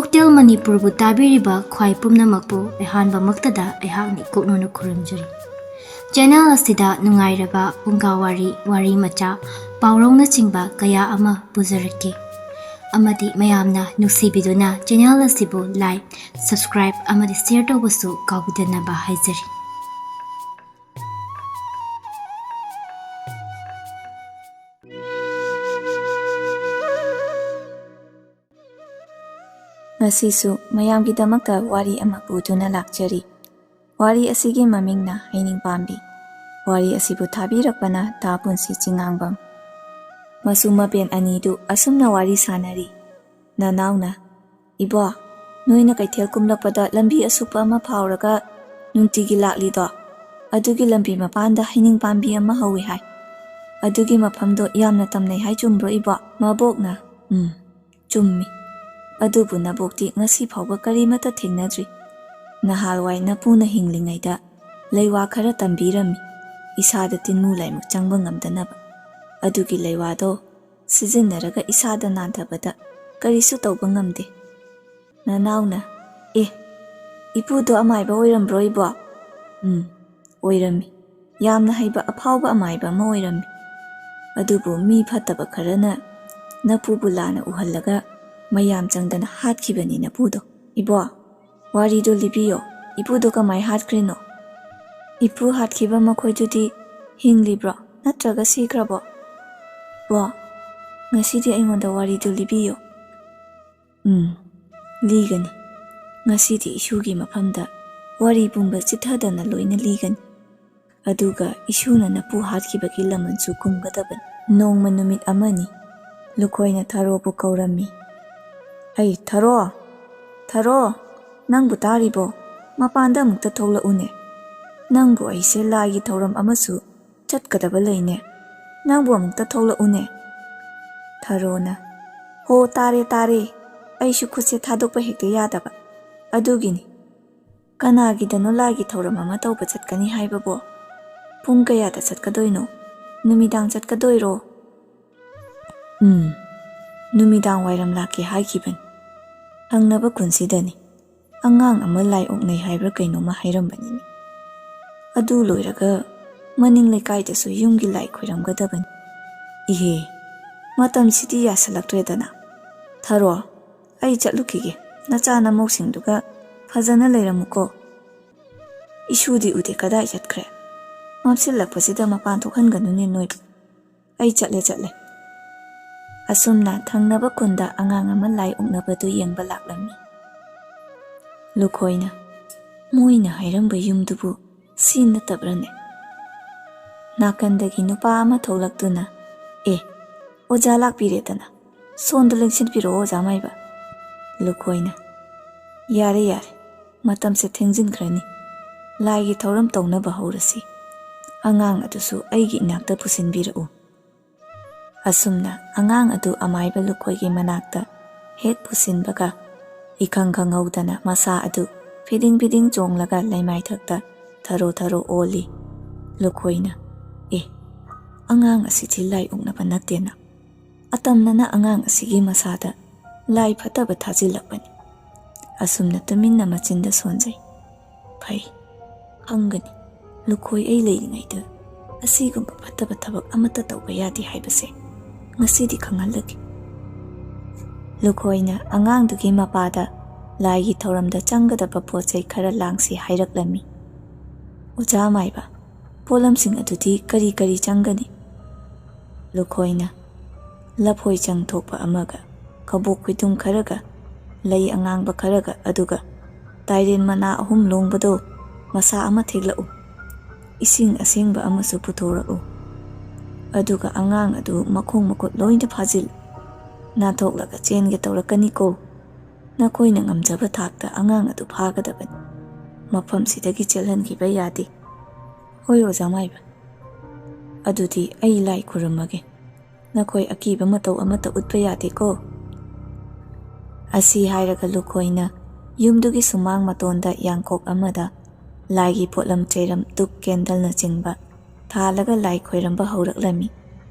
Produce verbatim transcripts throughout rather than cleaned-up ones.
Hotel ꯃꯅꯤꯄꯨꯔꯕꯨ ꯇꯥꯕꯤꯔꯤꯕ ꯈ꯭ꯋꯥꯏ ꯄꯨꯝꯅꯃꯛꯄꯨ ꯑꯍꯥꯟꯕꯃꯛꯇꯗ ꯑꯩꯍꯥꯛꯅ ꯏꯀꯣꯛꯅꯅ ꯈꯨꯔꯨꯝꯖꯔꯤ꯫ ꯆꯦꯅꯦꯜ ꯑꯁꯤꯗ ꯅꯨꯡꯉꯥꯏꯔꯕ ꯐꯨꯡꯒꯥ ꯋꯥꯔꯤ, ꯋꯥꯔꯤ ꯃꯆꯥ, ꯄꯥꯎꯔꯧꯅꯆꯤꯡꯕ ꯀꯌꯥ ꯑꯃ ꯄꯨꯖꯔꯛꯀꯦ꯫ ꯑꯃꯗꯤ ꯃꯌꯥꯝꯅ ꯅꯨꯡꯁꯤꯕꯤꯗꯨꯅ ꯆꯦꯅꯦꯜ ꯑꯁꯤꯕꯨ like, subscribe ꯑꯃꯗꯤ share ꯇꯧꯕꯁꯨ ꯀꯥꯎꯕꯤꯗꯅꯕ ꯍꯥꯏꯖꯔꯤ꯫ ꯉꯁꯤꯁꯨ ꯃꯌꯥꯝꯒꯤꯗꯃꯛꯇ ꯋꯥꯔꯤ ꯑꯃ ꯄꯨꯗꯨꯅ ꯂꯥꯛꯆꯔꯤ꯫ ꯋꯥꯔꯤ ꯑꯁꯤꯒꯤ ꯃꯃꯤꯡꯅ ꯍꯩꯅꯤꯡ ꯄꯥꯝꯕꯤ꯫ ꯋꯥꯔꯤ ꯑꯁꯤꯕꯨ ꯊꯥꯕꯤꯔꯛꯄꯅ ꯇꯥ ꯄꯨꯟꯁꯤ ꯆꯤꯉꯥꯡꯕꯝ꯫ ꯃꯁꯨ ꯃꯕꯦꯟ ꯑꯅꯤꯗꯨ ꯑꯁꯨꯝꯅ ꯋꯥꯔꯤ ꯁꯥꯟꯅꯔꯤ꯫ ꯅꯅꯥꯎꯅ, "ꯏꯕꯣ, ꯅꯣꯏꯅ ꯀꯩꯊꯦꯜ ꯀꯨꯝꯂꯛꯄꯗ ꯂꯝꯕꯤ ꯑꯁꯨꯞꯄ ꯑꯃ ꯐꯥꯎꯔꯒ ꯅꯨꯡꯇꯤꯒꯤ ꯂꯥꯛꯂꯤꯗꯣ? ꯑꯗꯨꯒꯤ ꯂꯝꯕꯤ ꯃꯄꯥꯟꯗ ꯍꯩꯅꯤꯡ ꯄꯥꯝꯕꯤ ꯑꯃ ꯍꯧꯋꯤ ꯍꯥꯏ꯫ ꯑꯗꯨꯒꯤ ꯃꯐꯝꯗꯣ ꯌꯥꯝꯅ ꯇꯝꯅꯩ ꯍꯥꯏ, ꯆꯨꯝꯕ꯭ꯔꯣ ꯏꯕꯣ?" ꯃꯕꯣꯛꯅ, "ꯎꯝ, ꯆꯨꯝꯃꯤ꯫ ꯑꯗꯨꯕꯨ ꯅꯕꯣꯛꯇꯤ ꯉꯁꯤ ꯐꯥꯎꯕ ꯀꯔꯤꯃꯠꯇ ꯊꯦꯡꯅꯗ꯭ꯔꯤ꯫ ꯅꯍꯥꯜꯋꯥꯏ ꯅꯄꯨꯅ ꯍꯤꯡꯂꯤꯉꯩꯗ ꯂꯩꯋꯥ ꯈꯔ ꯇꯝꯕꯤꯔꯝꯃꯤ, ꯏꯁꯥꯗ ꯇꯤꯟꯃꯨ ꯂꯥꯏꯃꯨꯛ ꯆꯪꯕ ꯉꯝꯗꯅꯕ꯫ ꯑꯗꯨꯒꯤ ꯂꯩꯋꯥꯗꯣ ꯁꯤꯖꯤꯟꯅꯔꯒ ꯏꯁꯥꯗ ꯅꯥꯟꯊꯕꯗ ꯀꯔꯤꯁꯨ ꯇꯧꯕ ꯉꯝꯗꯦ꯫" ꯅꯅꯥꯎꯅ, "ꯑꯦ, ꯏꯄꯨꯗꯣ ꯑꯃꯥꯏꯕ ꯑꯣꯏꯔꯝꯕ꯭ꯔꯣ ꯏꯕꯣ?" "ꯎꯝ, ꯑꯣꯏꯔꯝꯃꯤ꯫ ꯌꯥꯝꯅ ꯍꯩꯕ ꯑꯐꯥꯎꯕ ꯑꯃꯥꯏꯕ ꯑꯃ ꯑꯣꯏꯔꯝꯃꯤ꯫ ꯑꯗꯨꯕꯨ ꯃꯤ ꯐꯠꯇꯕ ꯈꯔꯅ ꯅꯄꯨꯕꯨ ꯂꯥꯟꯅ ꯎꯍꯜꯂꯒ ꯃꯌꯥꯝ ꯆꯪꯗꯅ ꯍꯥꯠꯈꯤꯕꯅꯤ ꯅꯄꯨꯗꯣ꯫ ꯏꯕꯣ, ꯋꯥꯔꯤꯗꯣ ꯂꯤꯕꯤꯌꯣ, ꯏꯄꯨꯗꯣ ꯀꯃꯥꯏ ꯍꯥꯠꯈ꯭ꯔꯤꯅꯣ?" "ꯏꯄꯨ ꯍꯥꯠꯈꯤꯕ ꯃꯈꯣꯏꯗꯨꯗꯤ ꯍꯤꯡꯂꯤꯕ꯭ꯔꯣ ꯅꯠꯇ꯭ꯔꯒ ꯁꯤꯈ꯭ꯔꯕꯣ?" "ꯕꯣ, ꯉꯁꯤꯗꯤ ꯑꯩꯉꯣꯟꯗ ꯋꯥꯔꯤꯗꯨ ꯂꯤꯕꯤꯌꯨ꯫" "ꯎꯝ, ꯂꯤꯒꯅꯤ꯫ ꯉꯁꯤꯗꯤ ꯏꯁꯨꯒꯤ ꯃꯐꯝꯗ ꯋꯥꯔꯤ ꯄꯨꯝꯕ ꯆꯤꯠꯊꯗꯅ ꯂꯣꯏꯅ ꯂꯤꯒꯅꯤ꯫ ꯑꯗꯨꯒ ꯏꯁꯨꯅ ꯅꯄꯨ ꯍꯥꯠꯈꯤꯕꯒꯤ ꯂꯃꯟꯁꯨ ꯀꯨꯝꯒꯗꯕꯅꯤ꯫" ꯅꯣꯡꯃ ꯅꯨꯃꯤꯠ ꯑꯃꯅꯤ꯫ ꯂꯨꯈꯣꯏꯅ ꯊꯔꯣꯕꯨ ꯀꯧꯔꯝꯃꯤ꯫ "ꯍꯩ, ꯊꯔꯣ! ꯊꯔꯣ! ꯅꯪꯕꯨ ꯇꯥꯔꯤꯕꯣ? ꯃꯄꯥꯟꯗ ꯑꯃꯨꯛꯇ ꯊꯣꯛꯂꯛꯎꯅꯦ꯫ ꯅꯪꯕꯨ ꯑꯩꯁꯦ ꯂꯥꯏꯒꯤ ꯊꯧꯔꯝ ꯑꯃꯁꯨ ꯆꯠꯀꯗꯕ ꯂꯩꯅꯦ꯫ ꯅꯪꯕꯨ ꯑꯃꯨꯛꯇ ꯊꯣꯛꯂꯛꯎꯅꯦ꯫" ꯊꯔꯣꯅ, "ꯍꯣ, ꯇꯥꯔꯦ, ꯇꯥꯔꯦ꯫ ꯑꯩꯁꯨ ꯈꯨꯠꯁꯦ ꯊꯥꯗꯣꯛꯄ ꯍꯦꯛꯇ ꯌꯥꯗꯕ꯫ ꯑꯗꯨꯒꯤꯅꯤ꯫ ꯀꯅꯥꯒꯤꯗꯅꯣ ꯂꯥꯏꯒꯤ ꯊꯧꯔꯝ ꯑꯃ ꯇꯧꯕ ꯆꯠꯀꯅꯤ ꯍꯥꯏꯕꯕꯣ? ꯄꯨꯡ ꯀꯌꯥꯗ ꯆꯠꯀꯗꯣꯏꯅꯣ? ꯅꯨꯃꯤꯗꯥꯡ ꯆꯠꯀꯗꯣꯏꯔꯣ?" "ꯎꯝ, ꯅꯨꯃꯤꯗꯥꯡ ꯋꯥꯏꯔꯝ ꯂꯥꯛꯀꯦ ꯍꯥꯏꯈꯤꯕꯅꯤ꯫ ꯊꯪꯅꯕ ꯈꯨꯟꯁꯤꯗꯅꯤ꯫ ꯑꯉꯥꯡ ꯑꯃ ꯂꯥꯏ ꯑꯣꯛꯅꯩ ꯍꯥꯏꯕ꯭ꯔꯥ ꯀꯩꯅꯣꯝꯃ ꯍꯥꯏꯔꯝꯕꯅꯤꯅꯦ꯫ ꯑꯗꯨ ꯂꯣꯏꯔꯒ ꯃꯅꯤꯡ ꯂꯩꯀꯥꯏꯗꯁꯨ ꯌꯨꯝꯒꯤ ꯂꯥꯏ ꯈꯣꯏꯔꯝꯒꯗꯕꯅꯤ꯫ ꯏꯍꯦ, ꯃꯇꯝꯁꯤꯗꯤ ꯌꯥꯁꯜꯂꯛꯇ꯭ꯔꯦꯗꯅ꯫ ꯊꯔꯣ, ꯑꯩ ꯆꯠꯂꯨꯈꯤꯒꯦ꯫ ꯅꯆꯥ ꯅꯃꯧꯁꯤꯡꯗꯨꯒ ꯐꯖꯅ ꯂꯩꯔꯝꯃꯨꯀꯣ꯫ ꯏꯁꯨꯗꯤ ꯎꯗꯦ, ꯀꯗꯥꯏ ꯆꯠꯈ꯭ꯔꯦ? ꯃꯝꯁꯤꯜꯂꯛꯄꯁꯤꯗ ꯃꯄꯥꯟ ꯊꯣꯛꯍꯟꯒꯅꯨꯅꯦ ꯅꯣꯏꯕꯨ꯫ ꯑꯩ ꯆꯠꯂꯦ, ꯆꯠꯂꯦ꯫ ꯑꯁꯨꯝꯅ ꯊꯪꯅꯕ ꯈꯨꯟꯗ ꯑꯉꯥꯡ ꯑꯃ ꯂꯥꯏ ꯑꯣꯛꯅꯕꯗꯨ ꯌꯦꯡꯕ ꯂꯥꯛꯂꯝꯃꯤ꯫ ꯂꯨꯈꯣꯏꯅ, "ꯃꯣꯏꯅ ꯍꯥꯏꯔꯝꯕ ꯌꯨꯝꯗꯨꯕꯨ ꯁꯤ ꯅꯠꯇꯕ꯭ꯔꯅꯦ?" ꯅꯥꯀꯟꯗꯒꯤ ꯅꯨꯄꯥ ꯑꯃ ꯊꯣꯛꯂꯛꯇꯨꯅ, "ꯑꯦ, ꯑꯣꯖꯥ ꯂꯥꯛꯄꯤꯔꯦꯗꯅ, ꯁꯣꯝꯗ ꯂꯦꯡꯁꯤꯟꯕꯤꯔꯛꯑꯣ, ꯑꯣꯖꯥ ꯃꯥꯏꯕ꯫" ꯂꯨꯈꯣꯏꯅ, "ꯌꯥꯔꯦ, ꯌꯥꯔꯦ, ꯃꯇꯝꯁꯦ ꯊꯦꯡꯖꯤꯟꯈ꯭ꯔꯅꯤ꯫ ꯂꯥꯏꯒꯤ ꯊꯧꯔꯝ ꯇꯧꯅꯕ ꯍꯧꯔꯁꯤ꯫ ꯑꯉꯥꯡ ꯑꯗꯨꯁꯨ ꯑꯩꯒꯤ ꯏꯅꯥꯛꯇ ꯄꯨꯁꯤꯟꯕꯤꯔꯛꯎ꯫" ꯑꯁꯨꯝꯅ ꯑꯉꯥꯡ ꯑꯗꯨ ꯑꯃꯥꯏꯕ ꯂꯨꯈꯣꯏꯒꯤ ꯃꯅꯥꯛꯇ ꯍꯦꯛ ꯄꯨꯁꯤꯟꯕꯒ, ꯏꯈꯪ ꯈꯪꯍꯧꯗꯅ ꯃꯁꯥ ꯑꯗꯨ ꯐꯤꯗꯤꯡ ꯐꯤꯗꯤꯡ ꯆꯣꯡꯂꯒ ꯂꯩꯃꯥꯏꯊꯛꯇ ꯊꯔꯣ ꯊꯔꯣ ꯑꯣꯜꯂꯤ꯫ ꯂꯨꯈꯣꯏꯅ, "ꯑꯦ, ꯑꯉꯥꯡ ꯑꯁꯤꯗꯤ ꯂꯥꯏ ꯑꯣꯛꯅꯕ ꯅꯠꯇꯦꯅ꯫ ꯑꯇꯝꯅꯅ ꯑꯉꯥꯡ ꯑꯁꯤꯒꯤ ꯃꯁꯥꯗ ꯂꯥꯏ ꯐꯠꯇꯕ ꯊꯥꯖꯤꯜꯂꯛꯄꯅꯤ꯫" ꯑꯁꯨꯝꯅ ꯇꯨꯃꯤꯟꯅ ꯃꯆꯤꯟꯗ ꯁꯣꯟꯖꯩ꯫ "ꯐꯩ, ꯈꯪꯒꯅꯤ꯫ ꯂꯨꯈꯣꯏ ꯑꯩ ꯂꯩꯔꯤꯉꯩꯗ ꯑꯁꯤꯒꯨꯝꯕ ꯐꯠꯇꯕ ꯊꯕꯛ ꯑꯃꯠꯇ ꯇꯧꯕ ꯌꯥꯗꯦ ꯍꯥꯏꯕꯁꯦ ꯉꯁꯤꯗꯤ ꯈꯪꯍꯜꯂꯒꯦ꯫" ꯂꯨꯈꯣꯏꯅ ꯑꯉꯥꯡꯗꯨꯒꯤ ꯃꯄꯥꯗ ꯂꯥꯏꯒꯤ ꯊꯧꯔꯝꯗ ꯆꯪꯒꯗꯕ ꯄꯣꯠ ꯆꯩ ꯈꯔ ꯂꯥꯡꯁꯤ ꯍꯥꯏꯔꯛꯂꯝꯃꯤ꯫ "ꯑꯣꯖꯥ ꯃꯥꯏꯕ, ꯄꯣꯠꯂꯝꯁꯤꯡ ꯑꯗꯨꯗꯤ ꯀꯔꯤ ꯀꯔꯤ ꯆꯪꯒꯅꯤ?" ꯂꯨꯈꯣꯏꯅ, "ꯂꯐꯣꯏ ꯆꯪ ꯊꯣꯛꯄ ꯑꯃꯒ, ꯀꯕꯣꯛ ꯈꯣꯏꯗꯨꯝ ꯈꯔꯒ, ꯂꯩ ꯑꯉꯥꯡꯕ ꯈꯔꯒ, ꯑꯗꯨꯒ ꯇꯥꯏꯔꯦꯟ ꯃꯅꯥ ꯑꯍꯨꯝ ꯂꯣꯡꯕꯗꯣ, ꯃꯁꯥ ꯑꯃ ꯊꯦꯛꯂꯛꯎ꯫ ꯏꯁꯤꯡ ꯑꯁꯦꯡꯕ ꯑꯃꯁꯨ ꯄꯨꯊꯣꯔꯛꯎ꯫ ꯑꯗꯨꯒ ꯑꯉꯥꯡ ꯑꯗꯨ ꯃꯈꯣꯡ ꯃꯈꯨꯠ ꯂꯣꯏꯅ ꯐꯥꯖꯤꯜꯂꯨ꯫ ꯅꯥꯟꯊꯣꯛꯂꯒ ꯆꯦꯟꯒꯦ ꯇꯧꯔꯛꯀꯅꯤꯀꯣ꯫ ꯅꯈꯣꯏꯅ ꯉꯝꯖꯕ ꯊꯥꯛꯇ ꯑꯉꯥꯡ ꯑꯗꯨ ꯐꯥꯒꯗꯕꯅꯤ꯫ ꯃꯐꯝꯁꯤꯗꯒꯤ ꯆꯦꯜꯍꯟꯈꯤꯕ ꯌꯥꯗꯦ꯫" "ꯍꯣꯏ, ꯑꯣꯖꯥ ꯃꯥꯏꯕ꯫ ꯑꯗꯨꯗꯤ ꯑꯩ ꯂꯥꯏ ꯈꯨꯔꯨꯝꯃꯒꯦ꯫ ꯅꯈꯣꯏ ꯑꯀꯤꯕ ꯃꯇꯧ ꯑꯃꯠꯇ ꯎꯠꯄ ꯌꯥꯗꯦꯀꯣ꯫" ꯑꯁꯤ ꯍꯥꯏꯔꯒ ꯂꯨꯈꯣꯏꯅ ꯌꯨꯝꯗꯨꯒꯤ ꯁꯨꯃꯥꯡ ꯃꯇꯣꯟꯗ ꯌꯥꯡꯀꯣꯛ ꯑꯃꯗ ꯂꯥꯏꯒꯤ ꯄꯣꯠꯂꯝ ꯆꯩꯔꯝ, ꯙꯨꯞ, ꯀꯦꯟꯗꯜꯅꯆꯤꯡꯕ ꯊꯥꯜꯂꯒ ꯂꯥꯏ ꯈꯣꯏꯔꯝꯕ ꯍꯧꯔꯛꯂꯝꯃꯤ꯫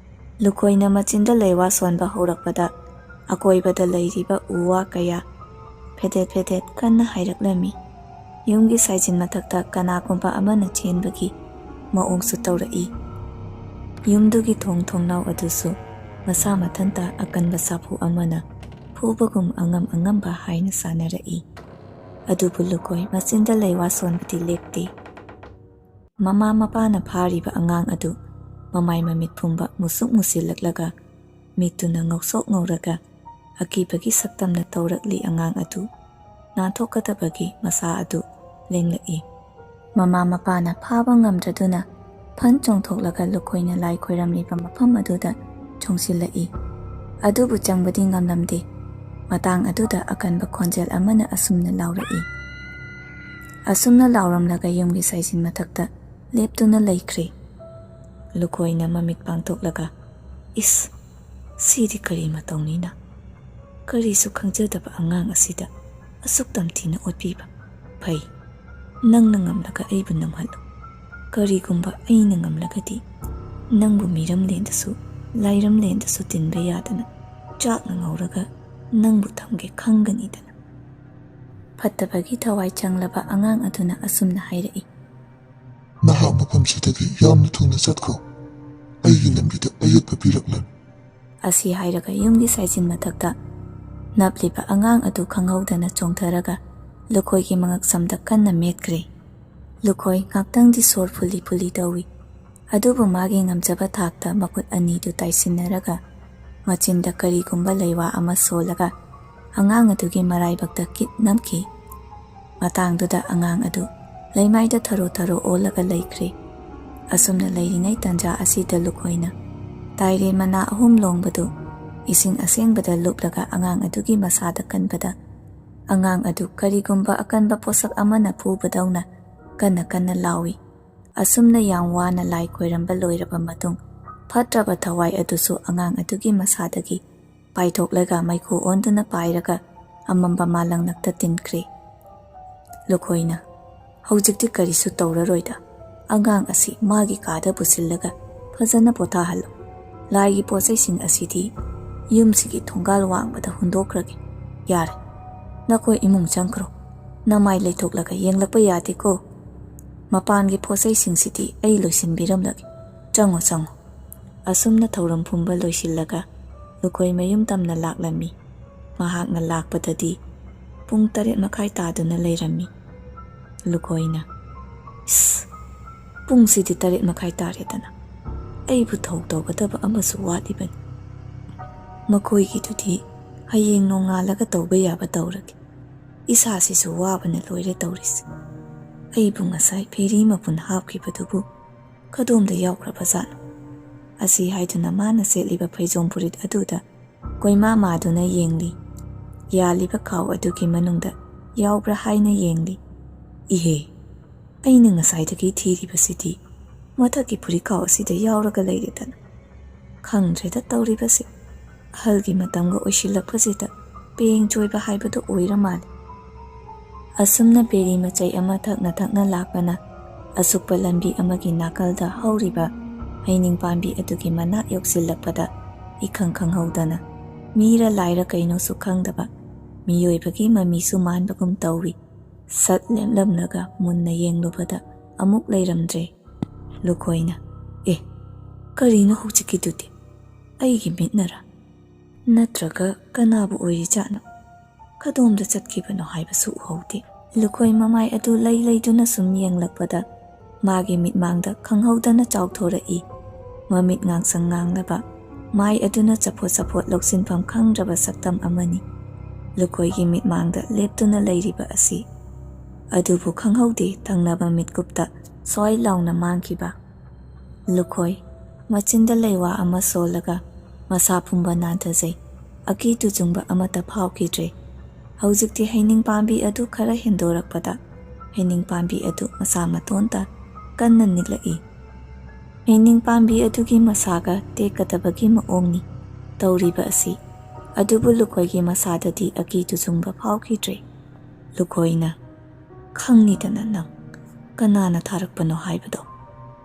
ꯂꯨꯈꯣꯏꯅ ꯃꯆꯤꯟꯗ ꯂꯩꯋꯥ ꯁꯣꯟꯕ ꯍꯧꯔꯛꯄꯗ ꯑꯀꯣꯏꯕꯗ ꯂꯩꯔꯤꯕ ꯎ ꯋꯥ ꯀꯌꯥ ꯐꯦꯗꯦꯠ ꯐꯦꯗꯦꯠ ꯀꯟꯅ ꯍꯥꯏꯔꯛꯂꯝꯃꯤ꯫ ꯌꯨꯝꯒꯤ ꯁꯥꯏꯖꯤꯟ ꯃꯊꯛꯇ ꯀꯅꯥꯒꯨꯝꯕ ꯑꯃꯅ ꯆꯦꯟꯕꯒꯤ ꯃꯑꯣꯡꯁꯨ ꯇꯧꯔꯛꯏ꯫ ꯌꯨꯝꯗꯨꯒꯤ ꯊꯣꯡ ꯊꯣꯡꯅꯥꯎ ꯑꯗꯨꯁꯨ ꯃꯁꯥ ꯃꯊꯟꯇ ꯑꯀꯟꯕ ꯁꯥꯐꯨ ꯑꯃꯅ ꯐꯨꯕꯒꯨꯝ ꯑꯉꯝ ꯑꯉꯝꯕ ꯍꯥꯏꯅ ꯁꯥꯟꯅꯔꯛꯏ꯫ ꯑꯗꯨꯕꯨ ꯂꯨꯀꯣꯏ ꯃꯆꯤꯟꯗ ꯂꯩꯋꯥ ꯁꯣꯟꯕꯗꯤ ꯂꯦꯞꯇꯦ꯫ ꯃꯃꯥ ꯃꯄꯥꯅ ꯐꯥꯔꯤꯕ ꯑꯉꯥꯡ ꯑꯗꯨ ꯃꯃꯥꯏ ꯃꯃꯤꯠ ꯄꯨꯝꯕ ꯃꯨꯁꯨꯛ ꯃꯨꯁꯤꯜꯂꯛꯂꯒ ꯃꯤꯠꯇꯨꯅ ꯉꯧꯁꯣꯛ ꯉꯧꯔꯒ ꯑꯀꯤꯕꯒꯤ ꯁꯛꯇꯝꯅ ꯇꯧꯔꯛꯂꯤ꯫ ꯑꯉꯥꯡ ꯑꯗꯨ ꯅꯥꯟꯊꯣꯛꯀꯗꯕꯒꯤ ꯃꯁꯥ ꯑꯗꯨ ꯂꯦꯡꯂꯛꯏ꯫ ꯃꯃꯥ ꯃꯄꯥꯅ ꯐꯥꯕ ꯉꯝꯗ꯭ꯔꯗꯨꯅ ꯐꯟ ꯆꯣꯡꯊꯣꯛꯂꯒ ꯂꯨꯈꯣꯏꯅ ꯂꯥꯏ ꯈꯣꯏꯔꯝꯂꯤꯕ ꯃꯐꯝ ꯑꯗꯨꯗ ꯆꯣꯡꯁꯤꯜꯂꯛꯏ꯫ ꯑꯗꯨꯕꯨ ꯆꯪꯕꯗꯤ ꯉꯝꯂꯝꯗꯦ꯫ ꯃꯇꯥꯡ ꯑꯗꯨꯗ ꯑꯀꯟꯕ ꯈꯣꯟꯖꯦꯜ ꯑꯃꯅ ꯑꯁꯨꯝꯅ ꯂꯥꯎꯔꯛꯏ꯫ ꯑꯁꯨꯝꯅ ꯂꯥꯎꯔꯝꯂꯒ ꯌꯨꯝꯒꯤ ꯁꯥꯏꯖꯤꯟ ꯃꯊꯛꯇ ꯂꯦꯞꯇꯨꯅ ꯂꯩꯈ꯭ꯔꯦ꯫ ꯂꯨꯈꯣꯏꯅ ꯃꯃꯤꯠ ꯄꯥꯡꯊꯣꯛꯂꯒ, "ꯏꯁ, ꯁꯤꯗꯤ ꯀꯔꯤ ꯃꯇꯧꯅꯤꯅ? ꯀꯔꯤꯁꯨ ꯈꯪꯖꯗꯕ ꯑꯉꯥꯡ ꯑꯁꯤꯗ ꯑꯁꯨꯛ ꯇꯝꯊꯤꯅ ꯑꯣꯠꯄꯤꯕ? ꯐꯩ, ꯅꯪꯅ ꯉꯝꯂꯒ ꯑꯩꯕꯨ ꯅꯝꯍꯜꯂꯨ꯫ ꯀꯔꯤꯒꯨꯝꯕ ꯑꯩꯅ ꯉꯝꯂꯒꯗꯤ ꯅꯪꯕꯨ ꯃꯤꯔꯝꯂꯦꯟꯗꯁꯨ ꯂꯥꯏꯔꯝꯂꯦꯟꯗꯁꯨ ꯇꯤꯟꯕ ꯌꯥꯗꯅ ꯆꯥꯛꯅ ꯉꯧꯔꯒ ꯅꯪꯕꯨ ꯊꯝꯒꯦ ꯈꯪꯒꯅꯤꯗꯅ꯫" ꯐꯠꯇꯕꯒꯤ ꯊꯋꯥꯏ ꯆꯪꯂꯕ ꯑꯉꯥꯡ ꯑꯗꯨꯅ ꯑꯁꯨꯝꯅ ꯍꯥꯏꯔꯛꯏ꯫ "ꯅꯍꯥꯛ ꯃꯐꯝꯁꯤꯗꯒꯤ ꯌꯥꯝꯅ ꯊꯨꯅ ꯆꯠꯈ꯭ꯔꯣ꯫ ꯑꯩꯒꯤ ꯂꯝꯕꯤꯗ ꯑꯌꯦꯠꯄ ꯄꯤꯔꯛꯂꯅꯨ꯫" ꯑꯁꯤ ꯍꯥꯏꯔꯒ ꯌꯨꯝꯒꯤ ꯁꯥꯏꯖꯤꯟ ꯃꯊꯛꯇ ꯅꯞꯂꯤꯕ ꯑꯉꯥꯡ ꯑꯗꯨ ꯈꯪꯍꯧꯗꯅ ꯆꯣꯡꯊꯔꯒ ꯂꯨꯈꯣꯏꯒꯤ ꯃꯉꯛꯁꯝꯗ ꯀꯟꯅ ꯃꯦꯠꯈ꯭ꯔꯦ꯫ ꯂꯨꯈꯣꯏ ꯉꯥꯛꯇꯪꯗꯤ ꯁꯣꯔ ꯐꯨꯜꯂꯤ ꯐꯨꯜꯂꯤ ꯇꯧꯏ꯫ ꯑꯗꯨꯕꯨ ꯃꯥꯒꯤ ꯉꯝꯖꯕ ꯊꯥꯛꯇ ꯃꯈꯨꯠ ꯑꯅꯤꯗꯨ ꯇꯥꯏꯁꯤꯟꯅꯔꯒ ꯃꯆꯤꯟꯗ ꯀꯔꯤꯒꯨꯝꯕ ꯂꯩꯋꯥ ꯑꯃ ꯁꯣꯜꯂꯒ ꯑꯉꯥꯡ ꯑꯗꯨꯒꯤ ꯃꯔꯥꯏꯕꯛꯇ ꯀꯤꯠ ꯅꯝꯈꯤ꯫ ꯃꯇꯥꯡꯗꯨꯗ ꯑꯉꯥꯡ ꯑꯗꯨ ꯂꯩꯃꯥꯏꯗ ꯊꯔꯣ ꯊꯔꯣ ꯑꯣꯜꯂꯒ ꯂꯩꯈ꯭ꯔꯦ꯫ ꯑꯁꯨꯝꯅ ꯂꯩꯔꯤꯉꯩ ꯇꯟꯖꯥ ꯑꯁꯤꯗ ꯂꯨꯈꯣꯏꯅ ꯇꯥꯏꯔꯦ ꯃꯅꯥ ꯑꯍꯨꯝ ꯂꯣꯡꯕꯗꯨ ꯏꯁꯤꯡ ꯑꯁꯦꯡꯕꯗ ꯂꯨꯞꯂꯒ ꯑꯉꯥꯡ ꯑꯗꯨꯒꯤ ꯃꯁꯥꯗ ꯀꯟꯕꯗ ꯑꯉꯥꯡ ꯑꯗꯨ ꯀꯔꯤꯒꯨꯝꯕ ꯑꯀꯟꯕ ꯄꯣꯠꯁꯛ ꯑꯃꯅ ꯐꯨꯕꯗꯧꯅ ꯀꯟꯅ ꯀꯟꯅ ꯂꯥꯎꯏ꯫ ꯑꯁꯨꯝꯅ ꯌꯥꯝ ꯋꯥꯅ ꯂꯥꯏ ꯈꯣꯏꯔꯝꯕ ꯂꯣꯏꯔꯕ ꯃꯇꯨꯡ ꯐꯠꯇ꯭ꯔꯕ ꯊꯋꯥꯏ ꯑꯗꯨꯁꯨ ꯑꯉꯥꯡ ꯑꯗꯨꯒꯤ ꯃꯁꯥꯗꯒꯤ ꯄꯥꯏꯊꯣꯛꯂꯒ ꯃꯩꯈꯨ ꯑꯣꯟꯗꯨꯅ ꯄꯥꯏꯔꯒ ꯑꯃꯝꯕ ꯃꯥꯂꯪꯂꯛꯇ ꯇꯤꯟꯈ꯭ꯔꯦ꯫ ꯂꯨꯈꯣꯏꯅ, "ꯍꯧꯖꯤꯛꯇꯤ ꯀꯔꯤꯁꯨ ꯇꯧꯔꯔꯣꯏꯗ꯫ ꯑꯉꯥꯡ ꯑꯁꯤ ꯃꯥꯒꯤ ꯀꯥꯗ ꯄꯨꯁꯤꯜꯂꯒ ꯐꯖꯅ ꯄꯣꯊꯥꯍꯜꯂꯨ꯫ ꯂꯥꯏꯒꯤ ꯄꯣꯠꯆꯩꯁꯤꯡ ꯑꯁꯤꯗꯤ ꯌꯨꯝꯁꯤꯒꯤ ꯊꯣꯡꯒꯥꯜ ꯋꯥꯡꯃꯗ ꯍꯨꯟꯗꯣꯛꯈ꯭ꯔꯒꯦ꯫ ꯌꯥꯔꯦ, "ꯅꯈꯣꯏ ꯏꯃꯨꯡ ꯆꯪꯈ꯭ꯔꯣ꯫ ꯅꯃꯥꯏ ꯂꯩꯊꯣꯛꯂꯒ ꯌꯦꯡꯂꯛꯄ ꯌꯥꯗꯦꯀꯣ꯫ ꯃꯄꯥꯟꯒꯤ ꯄꯣꯠꯆꯩꯁꯤꯡꯁꯤꯗꯤ ꯑꯩ ꯂꯣꯏꯁꯤꯟꯕꯤꯔꯝꯂꯒꯦ꯫ ꯆꯪꯉꯣ, ꯆꯪꯉꯣ꯫" ꯑꯁꯨꯝꯅ ꯊꯧꯔꯝ ꯄꯨꯝꯕ ꯂꯣꯏꯁꯤꯜꯂꯒ ꯂꯨꯈꯣꯏ ꯃꯌꯨꯝ ꯇꯝꯅ ꯂꯥꯛꯂꯝꯃꯤ꯫ ꯃꯍꯥꯛꯅ ꯂꯥꯛꯄꯗꯗꯤ ꯄꯨꯡ ꯇꯔꯦꯠ ꯃꯈꯥꯏ ꯇꯥꯗꯨꯅ ꯂꯩꯔꯝꯃꯤ꯫ ꯂꯨꯈꯣꯏꯅ, "ꯏꯁ, ꯄꯨꯡꯁꯤꯗꯤ ꯇꯔꯦꯠ ꯃꯈꯥꯏ ꯇꯥꯔꯦꯗꯅ꯫ ꯑꯩꯕꯨ ꯊꯧ ꯇꯧꯒꯗꯕ ꯑꯃꯁꯨ ꯋꯥꯠꯂꯤꯕꯅꯤ꯫ ꯃꯈꯣꯏꯒꯤꯗꯨꯗꯤ ꯍꯌꯦꯡ ꯅꯣꯡꯉꯥꯜꯂꯒ ꯇꯧꯕ ꯌꯥꯕ ꯇꯧꯔꯒꯦ꯫ ꯏꯁꯥꯁꯤꯁꯨ ꯋꯥꯕꯅ ꯂꯣꯏꯔꯦ ꯇꯧꯔꯤꯁꯦ꯫ ꯑꯩꯕꯨ ꯉꯁꯥꯏ ꯐꯦꯔꯤ ꯃꯄꯨꯟ ꯍꯥꯞꯈꯤꯕꯗꯨꯕꯨ ꯀꯗꯣꯝꯗ ꯌꯥꯎꯈ꯭ꯔꯕꯖꯥꯠꯅꯣ?" ꯑꯁꯤ ꯍꯥꯏꯗꯨꯅ ꯃꯥꯅ ꯁꯦꯠꯂꯤꯕ ꯐꯩꯖꯣꯝ ꯐꯨꯔꯤꯠ ꯑꯗꯨꯗ ꯀꯣꯏꯃꯥ ꯃꯥꯗꯨꯅ ꯌꯦꯡꯂꯤ꯫ ꯌꯥꯜꯂꯤꯕ ꯈꯥꯎ ꯑꯗꯨꯒꯤ ꯃꯅꯨꯡꯗ ꯌꯥꯎꯕ꯭ꯔꯥ ꯍꯥꯏꯅ ꯌꯦꯡꯂꯤ꯫ "ꯏꯍꯦ, ꯑꯩꯅ ꯉꯁꯥꯏꯗꯒꯤ ꯊꯤꯔꯤꯕꯁꯤꯗꯤ ꯃꯊꯛꯀꯤ ꯐꯨꯔꯤꯠꯈꯥꯎ ꯑꯁꯤꯗ ꯌꯥꯎꯔꯒ ꯂꯩꯔꯦꯗꯅ꯫ ꯈꯪꯗ꯭ꯔꯦꯗ ꯇꯧꯔꯤꯕꯁꯦ꯫ ꯑꯍꯜꯒꯤ ꯃꯇꯝꯒ ꯑꯣꯏꯁꯤꯜꯂꯛꯄꯁꯤꯗ ꯄꯦꯡ ꯆꯣꯏꯕ ꯍꯥꯏꯕꯗꯨ ꯑꯣꯏꯔ ꯃꯥꯜꯂꯦ꯫" ꯑꯁꯨꯝꯅ ꯕꯦꯔꯤ ꯃꯆꯩ ꯑꯃ ꯊꯛꯅ ꯊꯛꯅ ꯂꯥꯛꯄꯅ ꯑꯁꯨꯛꯄ ꯂꯝꯕꯤ ꯑꯃꯒꯤ ꯅꯥꯀꯜꯗ ꯍꯧꯔꯤꯕ ꯍꯩꯅꯤꯡ ꯄꯥꯝꯕꯤ ꯑꯗꯨꯒꯤ ꯃꯅꯥꯛ ꯌꯧꯁꯤꯜꯂꯛꯄꯗ ꯏꯈꯪ ꯈꯪꯍꯧꯗꯅ ꯃꯤꯔ ꯂꯥꯏꯔ ꯀꯩꯅꯣꯁꯨ ꯈꯪꯗꯕ ꯃꯤꯑꯣꯏꯕꯒꯤ ꯃꯃꯤꯁꯨ ꯃꯥꯟꯕꯒꯨꯝ ꯇꯧꯏ꯫ ꯁꯠ ꯂꯦꯞꯂꯝꯂꯒ ꯃꯨꯟꯅ ꯌꯦꯡꯂꯨꯕꯗ ꯑꯃꯨꯛ ꯂꯩꯔꯝꯗ꯭ꯔꯦ꯫ ꯂꯨꯈꯣꯏꯅ, "ꯑꯦ, ꯀꯔꯤꯅꯣ ꯍꯧꯖꯤꯛꯀꯤꯗꯨꯗꯤ? ꯑꯩꯒꯤ ꯃꯤꯠꯅꯔ? ꯅꯠꯇ꯭ꯔꯒ ꯀꯅꯥꯕꯨ ꯑꯣꯏꯔꯤꯖꯥꯠꯅꯣ? ꯀꯗꯣꯝꯗ ꯆꯠꯈꯤꯕꯅꯣ ꯍꯥꯏꯕꯁꯨ ꯎꯍꯧꯗꯦ꯫" ꯂꯨꯈꯣꯏ ꯃꯃꯥꯏ ꯑꯗꯨ ꯂꯩ ꯂꯩꯗꯨꯅ ꯁꯨꯝ ꯌꯦꯡꯂꯛꯄꯗ ꯃꯥꯒꯤ ꯃꯤꯠꯃꯥꯡꯗ ꯈꯪꯍꯧꯗꯅ ꯆꯥꯎꯊꯣꯔꯛꯏ꯫ ꯃꯃꯤꯠ ꯉꯥꯡꯁꯪ ꯉꯥꯡꯂꯕ, ꯃꯥꯏ ꯑꯗꯨꯅ ꯆꯐꯣꯠ ꯆꯐꯣꯠ ꯂꯧꯁꯤꯟꯐꯝ ꯈꯪꯗ꯭ꯔꯕ ꯁꯛꯇꯝ ꯑꯃꯅꯤ꯫ ꯂꯨꯈꯣꯏꯒꯤ ꯃꯤꯠꯃꯥꯡꯗ ꯂꯦꯞꯇꯨꯅ ꯂꯩꯔꯤꯕ ꯑꯁꯤ꯫ ꯑꯗꯨꯕꯨ ꯈꯪꯍꯧꯗꯦ ꯊꯪꯅꯕ ꯃꯤꯠꯀꯨꯞꯇ ꯁ꯭ꯋꯥꯏ ꯂꯥꯎꯅ ꯃꯥꯡꯈꯤꯕ꯫ ꯂꯨꯈꯣꯏ ꯃꯆꯤꯟꯗ ꯂꯩꯋꯥ ꯑꯃ ꯁꯣꯜꯂꯒ ꯃꯁꯥ ꯄꯨꯝꯕ ꯅꯥꯟꯊꯖꯩ꯫ ꯑꯀꯤ ꯇꯨꯖꯨꯡꯕ ꯑꯃꯠꯇ ꯐꯥꯎꯈꯤꯗ꯭ꯔꯦ꯫ ꯍꯧꯖꯤꯛꯇꯤ ꯍꯩꯅꯤꯡ ꯄꯥꯝꯕꯤ ꯑꯗꯨ ꯈꯔ ꯍꯦꯟꯗꯣꯔꯛꯄꯗ ꯍꯩꯅꯤꯡ ꯄꯥꯝꯕꯤ ꯑꯗꯨ ꯃꯁꯥ ꯃꯇꯣꯟꯇ ꯀꯟꯅ ꯅꯤꯛꯂꯛꯏ꯫ ꯍꯩꯅꯤꯡ ꯄꯥꯝꯕꯤ ꯑꯗꯨꯒꯤ ꯃꯁꯥꯒ ꯇꯦꯛꯀꯗꯕꯒꯤ ꯃꯑꯣꯡꯅꯤ ꯇꯧꯔꯤꯕ ꯑꯁꯤ꯫ ꯑꯗꯨꯕꯨ ꯂꯨꯈꯣꯏꯒꯤ ꯃꯁꯥꯗꯗꯤ ꯑꯀꯤ ꯇꯨꯖꯨꯡꯕ ꯐꯥꯎꯈꯤꯗ꯭ꯔꯦ꯫ ꯂꯨꯈꯣꯏꯅ, "ꯈꯪꯅꯤꯗꯅ ꯅꯪ꯫ ꯀꯅꯥꯅ ꯊꯥꯔꯛꯄꯅꯣ ꯍꯥꯏꯕꯗꯣ꯫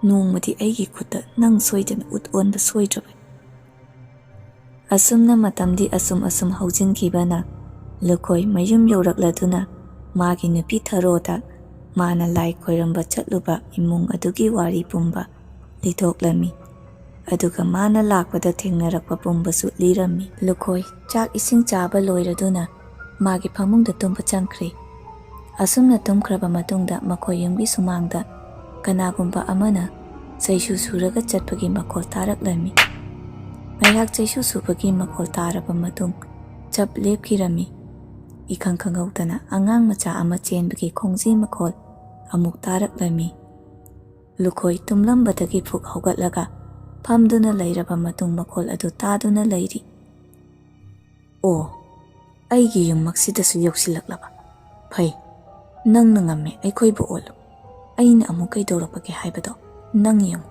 ꯅꯣꯡꯃꯗꯤ ꯑꯩꯒꯤ ꯈꯨꯠꯇ ꯅꯪ ꯁꯣꯏꯗꯅ ꯎꯠ ꯑꯣꯟꯕ ꯁꯣꯏꯗ꯭ꯔꯕꯅꯤ꯫" ꯑꯁꯨꯝꯅ ꯃꯇꯝꯗꯤ ꯑꯁꯨꯝ ꯑꯁꯨꯝ ꯍꯧꯖꯤꯟꯈꯤꯕꯅ ꯂꯨꯈꯣꯏ ꯃꯌꯨꯝ ꯌꯧꯔꯛꯂꯗꯨꯅ ꯃꯥꯒꯤ ꯅꯨꯄꯤ ꯊꯔꯣꯗ ꯃꯥꯅ ꯂꯥꯏ ꯈꯣꯏꯔꯝꯕ ꯆꯠꯂꯨꯕ ꯏꯃꯨꯡ ꯑꯗꯨꯒꯤ ꯋꯥꯔꯤ ꯄꯨꯝꯕ ꯂꯤꯊꯣꯛꯂꯝꯃꯤ꯫ ꯑꯗꯨꯒ ꯃꯥꯅ ꯂꯥꯛꯄꯗ ꯊꯦꯡꯅꯔꯛꯄ ꯄꯨꯝꯕꯁꯨ ꯂꯤꯔꯝꯃꯤ꯫ ꯂꯨꯈꯣꯏ ꯆꯥꯛ ꯏꯁꯤꯡ ꯆꯥꯕ ꯂꯣꯏꯔꯗꯨꯅ ꯃꯥꯒꯤ ꯐꯃꯨꯡꯗ ꯇꯨꯝꯕ ꯆꯪꯈ꯭ꯔꯦ꯫ ꯑꯁꯨꯝꯅ ꯇꯨꯝꯈ꯭ꯔꯕ ꯃꯇꯨꯡꯗ ꯃꯈꯣꯏ ꯌꯨꯝꯒꯤ ꯁꯨꯃꯥꯡꯗ ꯀꯅꯥꯒꯨꯝꯕ ꯑꯃꯅ ꯆꯩꯁꯨ ꯁꯨꯔꯒ ꯆꯠꯄꯒꯤ ꯃꯈꯣꯜ ꯇꯥꯔꯛꯂꯝꯃꯤ꯫ ꯉꯥꯏꯍꯥꯛ ꯆꯩꯁꯨ ꯁꯨꯕꯒꯤ ꯃꯈꯣꯜ ꯇꯥꯔꯕ ꯃꯇꯨꯡ ꯆꯞ ꯂꯦꯞꯈꯤꯔꯝꯃꯤ꯫ ꯏꯈꯪ ꯈꯪꯍꯧꯗꯅ ꯑꯉꯥꯡ ꯃꯆꯥ ꯑꯃ ꯆꯦꯟꯕꯒꯤ ꯈꯣꯡꯖꯤ ꯃꯈꯣꯜ ꯑꯃꯨꯛ ꯇꯥꯔꯛꯂꯝꯃꯤ꯫ ꯂꯨꯈꯣꯏ ꯇꯨꯝꯂꯝꯕꯗꯒꯤ ꯐꯨꯛ ꯍꯧꯒꯠꯂꯒ ꯐꯝꯗꯨꯅ ꯂꯩꯔꯕ ꯃꯇꯨꯡ ꯃꯈꯣꯜ ꯑꯗꯨ ꯇꯥꯗꯨꯅ ꯂꯩꯔꯤ꯫ "ꯑꯣ, ꯑꯩꯒꯤ ꯌꯨꯝꯃꯛꯁꯤꯗꯁꯨ ꯌꯧꯁꯤꯜꯂꯛꯂꯕ꯫ ꯐꯩ, ꯅꯪꯅ ꯉꯝꯃꯦ ꯑꯩꯈꯣꯏꯕꯨ ꯑꯣꯠꯂꯨ꯫ ꯑꯩꯅ ꯑꯃꯨꯛ ꯀꯩꯗꯧꯔꯛꯄꯒꯦ ꯍꯥꯏꯕꯗꯣ ꯅꯪ ꯌꯦꯡꯉꯨ꯫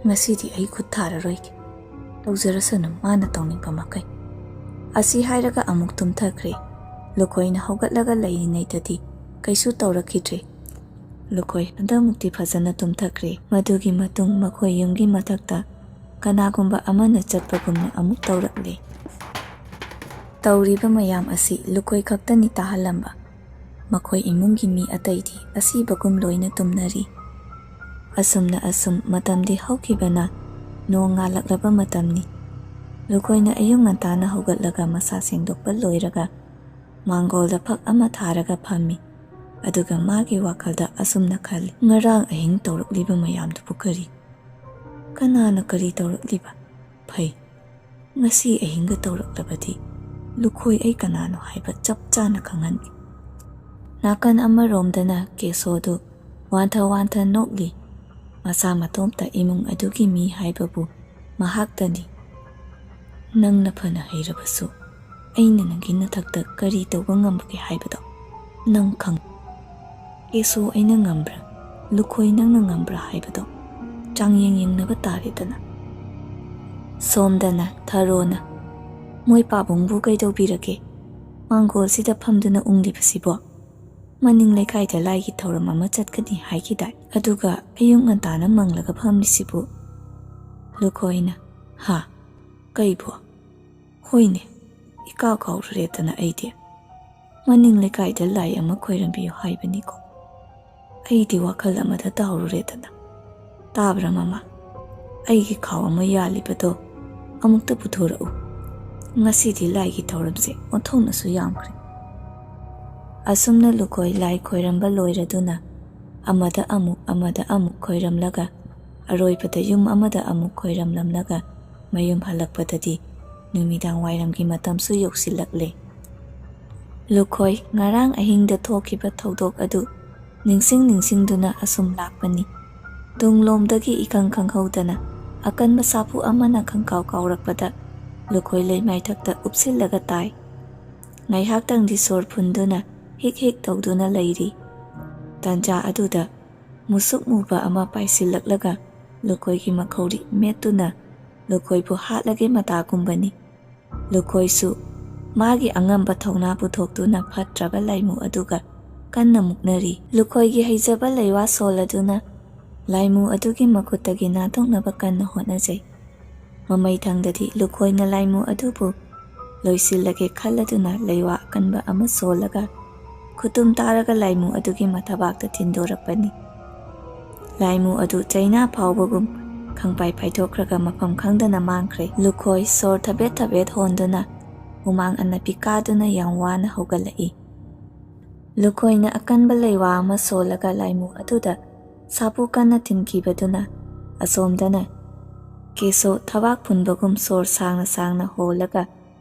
ꯉꯁꯤꯗꯤ ꯑꯩ ꯈꯨꯠ ꯊꯥꯔꯔꯣꯏꯒꯦ꯫ ꯇꯧꯖꯔꯁꯅꯨ ꯃꯥꯅ ꯇꯧꯅꯤꯡꯕ ꯃꯈꯩ"꯫ ꯑꯁꯤ ꯍꯥꯏꯔꯒ ꯑꯃꯨꯛ ꯇꯨꯝꯊꯈ꯭ꯔꯦ꯫ ꯂꯨꯈꯣꯏꯅ ꯍꯧꯒꯠꯂꯒ ꯂꯩꯔꯤꯉꯩꯗꯗꯤ ꯀꯩꯁꯨ ꯇꯧꯔꯛꯈꯤꯗ꯭ꯔꯦ꯫ ꯂꯨꯈꯣꯏ ꯍꯟꯗꯛꯃꯨꯛꯇꯤ ꯐꯖꯅ ꯇꯨꯝꯊꯈ꯭ꯔꯦ꯫ ꯃꯗꯨꯒꯤ ꯃꯇꯨꯡ ꯃꯈꯣꯏ ꯌꯨꯝꯒꯤ ꯃꯊꯛꯇ ꯀꯅꯥꯒꯨꯝꯕ ꯑꯃꯅ ꯆꯠꯄꯒꯨꯝꯅ ꯑꯃꯨꯛ ꯇꯧꯔꯛꯂꯦ꯫ ꯇꯧꯔꯤꯕ ꯃꯌꯥꯝ ꯑꯁꯤ ꯂꯨꯈꯣꯏ ꯈꯛꯇꯅꯤ ꯇꯥꯍꯜꯂꯝꯕ꯫ ꯃꯈꯣꯏ ꯏꯃꯨꯡꯒꯤ ꯃꯤ ꯑꯇꯩꯗꯤ ꯑꯁꯤꯕꯒꯨꯝ ꯂꯣꯏꯅ ꯇꯨꯝꯅꯔꯤ꯫ ꯑꯁꯨꯝꯅ ꯑꯁꯨꯝ ꯃꯇꯝꯗꯤ ꯍꯧꯈꯤꯕꯅ ꯅꯣꯡ ꯉꯥꯜꯂꯛꯂꯕ ꯃꯇꯝꯅꯤ꯫ ꯂꯨꯈꯣꯏꯅ ꯑꯌꯨꯛ ꯉꯟꯇꯥꯅ ꯍꯧꯒꯠꯂꯒ ꯃꯁꯥ ꯁꯦꯡꯗꯣꯛꯄ ꯂꯣꯏꯔꯒ ꯃꯥꯡꯒꯣꯜꯗ ꯐꯛ ꯑꯃ ꯊꯥꯔꯒ ꯐꯝꯃꯤ꯫ ꯑꯗꯨꯒ ꯃꯥꯒꯤ ꯋꯥꯈꯜꯗ ꯑꯁꯨꯝꯅ ꯈꯜꯂꯤ, "ꯉꯔꯥꯡ ꯑꯍꯤꯡ ꯇꯧꯔꯛꯂꯤꯕ ꯃꯌꯥꯝꯗꯨꯕꯨ ꯀꯔꯤ? ꯀꯅꯥꯅ ꯀꯔꯤ ꯇꯧꯔꯛꯂꯤꯕ? ꯐꯩ, ꯉꯁꯤ ꯑꯍꯤꯡꯒ ꯇꯧꯔꯛꯂꯕꯗꯤ ꯂꯨꯈꯣꯏ ꯑꯩ ꯀꯅꯥꯅꯣ ꯍꯥꯏꯕ ꯆꯞ ꯆꯥꯅ ꯈꯪꯍꯟꯒꯦ"꯫ ꯅꯥꯀꯟ ꯑꯃꯔꯣꯝꯗꯅ ꯀꯦꯁꯣꯗꯨ ꯋꯥꯟꯊ ꯋꯥꯟꯊ ꯅꯣꯛꯂꯤ꯫ ꯃꯁꯥ ꯃꯇꯣꯝꯇ ꯏꯃꯨꯡ ꯑꯗꯨꯒꯤ ꯃꯤ ꯍꯥꯏꯕꯕꯨ ꯃꯍꯥꯛꯇꯅꯤ꯫ "ꯅꯪꯅ ꯐꯅ ꯍꯩꯔꯕꯁꯨ ꯑꯩꯅ ꯅꯪꯒꯤ ꯅꯊꯛꯇ ꯀꯔꯤ ꯇꯧꯕ ꯉꯝꯕꯒꯦ ꯍꯥꯏꯕꯗꯣ ꯅꯪ ꯈꯪ꯫ ꯀꯦꯁꯣ ꯑꯩꯅ ꯉꯝꯕ꯭ꯔꯥ, ꯂꯨꯈꯣꯏ ꯅꯪꯅ ꯉꯝꯕ꯭ꯔꯥ ꯍꯥꯏꯕꯗꯣ ꯆꯥꯡꯌꯦꯡ ꯌꯦꯡꯅꯕ ꯇꯥꯔꯦꯗꯅ"꯫ ꯁꯣꯝꯗꯅ ꯊꯔꯣꯅ, "ꯃꯣꯏ ꯄꯥꯕꯨꯡꯕꯨ ꯀꯩꯗꯧꯕꯤꯔꯒꯦ? ꯃꯥꯡꯒꯣꯜꯁꯤꯗ ꯐꯝꯗꯨꯅ ꯎꯪꯂꯤꯕꯁꯤꯕꯣ? ꯃꯅꯤꯡ ꯂꯩꯀꯥꯏꯗ ꯂꯥꯏꯒꯤ ꯊꯧꯔꯝ ꯑꯃ ꯆꯠꯀꯅꯤ ꯍꯥꯏꯈꯤꯗꯥꯏ? ꯑꯗꯨꯒ ꯑꯌꯨꯛ ꯉꯟꯇꯥꯅ ꯃꯪꯂꯒ ꯐꯝꯂꯤꯁꯤꯕꯨ?" ꯂꯨꯈꯣꯏꯅ, "ꯍꯥ? ꯀꯩꯕꯣ? ꯍꯣꯏꯅꯦ, ꯏꯀꯥꯎ ꯀꯥꯎꯔꯨꯔꯦꯗꯅ ꯑꯩꯗꯤ꯫ ꯃꯅꯤꯡ ꯂꯩꯀꯥꯏꯗ ꯂꯥꯏ ꯑꯃ ꯈꯣꯏꯔꯝꯕꯤꯌꯨ ꯍꯥꯏꯕꯅꯤꯀꯣ꯫ ꯑꯩꯗꯤ ꯋꯥꯈꯜ ꯑꯃꯗ ꯇꯥꯎꯔꯨꯔꯦꯗꯅ꯫ ꯇꯥꯕ꯭ꯔꯥ ꯃꯃꯥ? ꯑꯩꯒꯤ ꯈꯥꯎ ꯑꯃ ꯌꯥꯜꯂꯤꯕꯗꯣ ꯑꯃꯨꯛꯇ ꯄꯨꯊꯣꯔꯛꯎ꯫ ꯉꯁꯤꯗꯤ ꯂꯥꯏꯒꯤ ꯊꯧꯔꯝꯁꯦ ꯑꯣꯟꯊꯣꯛꯅꯁꯨ ꯌꯥꯝꯈ꯭ꯔꯦ꯫ ꯑꯁꯨꯝꯅ ꯂꯨꯀꯣꯏ ꯂꯥꯏ ꯈꯣꯏꯔꯝꯕ ꯂꯣꯏꯔꯗꯨꯅ ꯑꯃꯗ ꯑꯃꯨꯛ ꯑꯃꯗ ꯑꯃꯨꯛ ꯈꯣꯏꯔꯝꯂꯒ ꯑꯔꯣꯏꯕꯗ ꯌꯨꯝ ꯑꯃꯗ ꯑꯃꯨꯛ ꯈꯣꯏꯔꯝꯂꯝꯂꯒ ꯃꯌꯨꯝ ꯍꯜꯂꯛꯄꯗꯗꯤ ꯅꯨꯃꯤꯗꯥꯡ ꯋꯥꯏꯔꯝꯒꯤ ꯃꯇꯝꯁꯨ ꯌꯧꯁꯤꯜꯂꯛꯂꯦ꯫ ꯂꯨꯈꯣꯏ ꯉꯔꯥꯡ ꯑꯍꯤꯡꯗ ꯊꯣꯛꯈꯤꯕ ꯊꯧꯗꯣꯛ ꯑꯗꯨ ꯅꯤꯡꯁꯤꯡ ꯅꯤꯡꯁꯤꯡꯗꯨꯅ ꯑꯁꯨꯝ ꯂꯥꯛꯄꯅꯤ꯫ ꯇꯨꯡꯂꯣꯝꯗꯒꯤ ꯏꯈꯪ ꯈꯪꯍꯧꯗꯅ ꯑꯀꯟꯕ ꯁꯥꯐꯨ ꯑꯃꯅ ꯈꯪꯀꯥꯎ ꯀꯥꯎꯔꯛꯄꯗ ꯂꯨꯈꯣꯏ ꯂꯩꯃꯥꯏꯊꯛꯇ ꯎꯞꯁꯤꯜꯂꯒ ꯇꯥꯏ꯫ ꯉꯥꯏꯍꯥꯛꯇꯪꯗꯤ ꯁꯣꯔ ꯐꯨꯟꯗꯨꯅ ꯍꯤꯛ ꯍꯤꯛ ꯇꯧꯗꯨꯅ ꯂꯩꯔꯤ꯫ ꯇꯟꯖꯥ ꯑꯗꯨꯗ ꯃꯨꯁꯨꯛ ꯃꯨꯕ ꯑꯃ ꯄꯥꯏꯁꯤꯜꯂꯛꯂꯒ ꯂꯨꯈꯣꯏꯒꯤ ꯃꯈꯧꯔꯤ ꯃꯦꯠꯇꯨꯅ ꯂꯨꯈꯣꯏꯕꯨ ꯍꯥꯠꯂꯒꯦ ꯃꯇꯥꯒꯨꯝꯕꯅꯤ꯫ ꯂꯨꯈꯣꯏꯁꯨ ꯃꯥꯒꯤ ꯑꯉꯝꯕ ꯊꯧꯅꯥ ꯄꯨꯊꯣꯛꯇꯨꯅ ꯐꯠꯇ꯭ꯔꯕ ꯂꯥꯏꯃꯨ ꯑꯗꯨꯒ ꯀꯟꯅ ꯃꯨꯛꯅꯔꯤ꯫ ꯂꯨꯈꯣꯏꯒꯤ ꯍꯩꯖꯕ ꯂꯩꯋꯥ ꯁꯣꯜꯂꯗꯨꯅ ꯂꯥꯏꯃꯨ ꯑꯗꯨꯒꯤ ꯃꯈꯨꯠꯇꯒꯤ ꯅꯥꯟꯊꯣꯛꯅꯕ ꯀꯟꯅ ꯍꯣꯠꯅꯖꯩ꯫ ꯃꯃꯩ ꯊꯪꯗꯗꯤ ꯂꯨꯈꯣꯏꯅ ꯂꯥꯏꯃꯨ ꯑꯗꯨꯕꯨ ꯂꯣꯏꯁꯤꯜꯂꯒꯦ ꯈꯜꯂꯗꯨꯅ ꯂꯩꯋꯥ ꯑꯀꯟꯕ ꯑꯃ ꯁꯣꯜꯂꯒ ꯈꯨꯇꯨꯝ ꯇꯥꯔꯒ ꯂꯥꯏꯃꯨ ꯑꯗꯨꯒꯤ ꯃꯊꯕꯥꯛꯇ ꯊꯤꯟꯗꯣꯔꯛꯄꯅꯤ꯫ ꯂꯥꯏꯃꯨ ꯑꯗꯨ ꯆꯩꯅꯥ ꯐꯥꯎꯕꯒꯨꯝ ꯈꯪꯄꯥꯏ ꯄꯥꯏꯊꯣꯛꯈ꯭ꯔꯒ ꯃꯐꯝ ꯈꯪꯗꯅ ꯃꯥꯡꯈ꯭ꯔꯦ꯫ ꯂꯨꯈꯣꯏ ꯁꯣꯔ ꯊꯕꯦꯠ ꯊꯕꯦꯠ ꯍꯣꯟꯗꯨꯅ ꯍꯨꯃꯥꯡ ꯑꯅꯞꯄꯤ ꯀꯥꯗꯨꯅ ꯌꯥꯝ ꯋꯥꯅ ꯍꯧꯒꯠꯂꯛꯏ꯫ ꯂꯨꯈꯣꯏꯅ ꯑꯀꯟꯕ ꯂꯩꯋꯥ ꯑꯃ ꯁꯣꯜꯂꯒ ꯂꯥꯏꯃꯨ ꯑꯗꯨꯗ ꯁꯥꯐꯨ ꯀꯟꯅ ꯊꯤꯟꯈꯤꯕꯗꯨꯅ ꯑꯁꯣꯝꯗꯅ ꯀꯦꯁꯣ ꯊꯕꯥꯛ ꯐꯨꯟꯕꯒꯨꯝ ꯁꯣꯔ ꯁꯥꯡꯅ ꯁꯥꯡꯅ ꯍꯣꯜꯂꯒ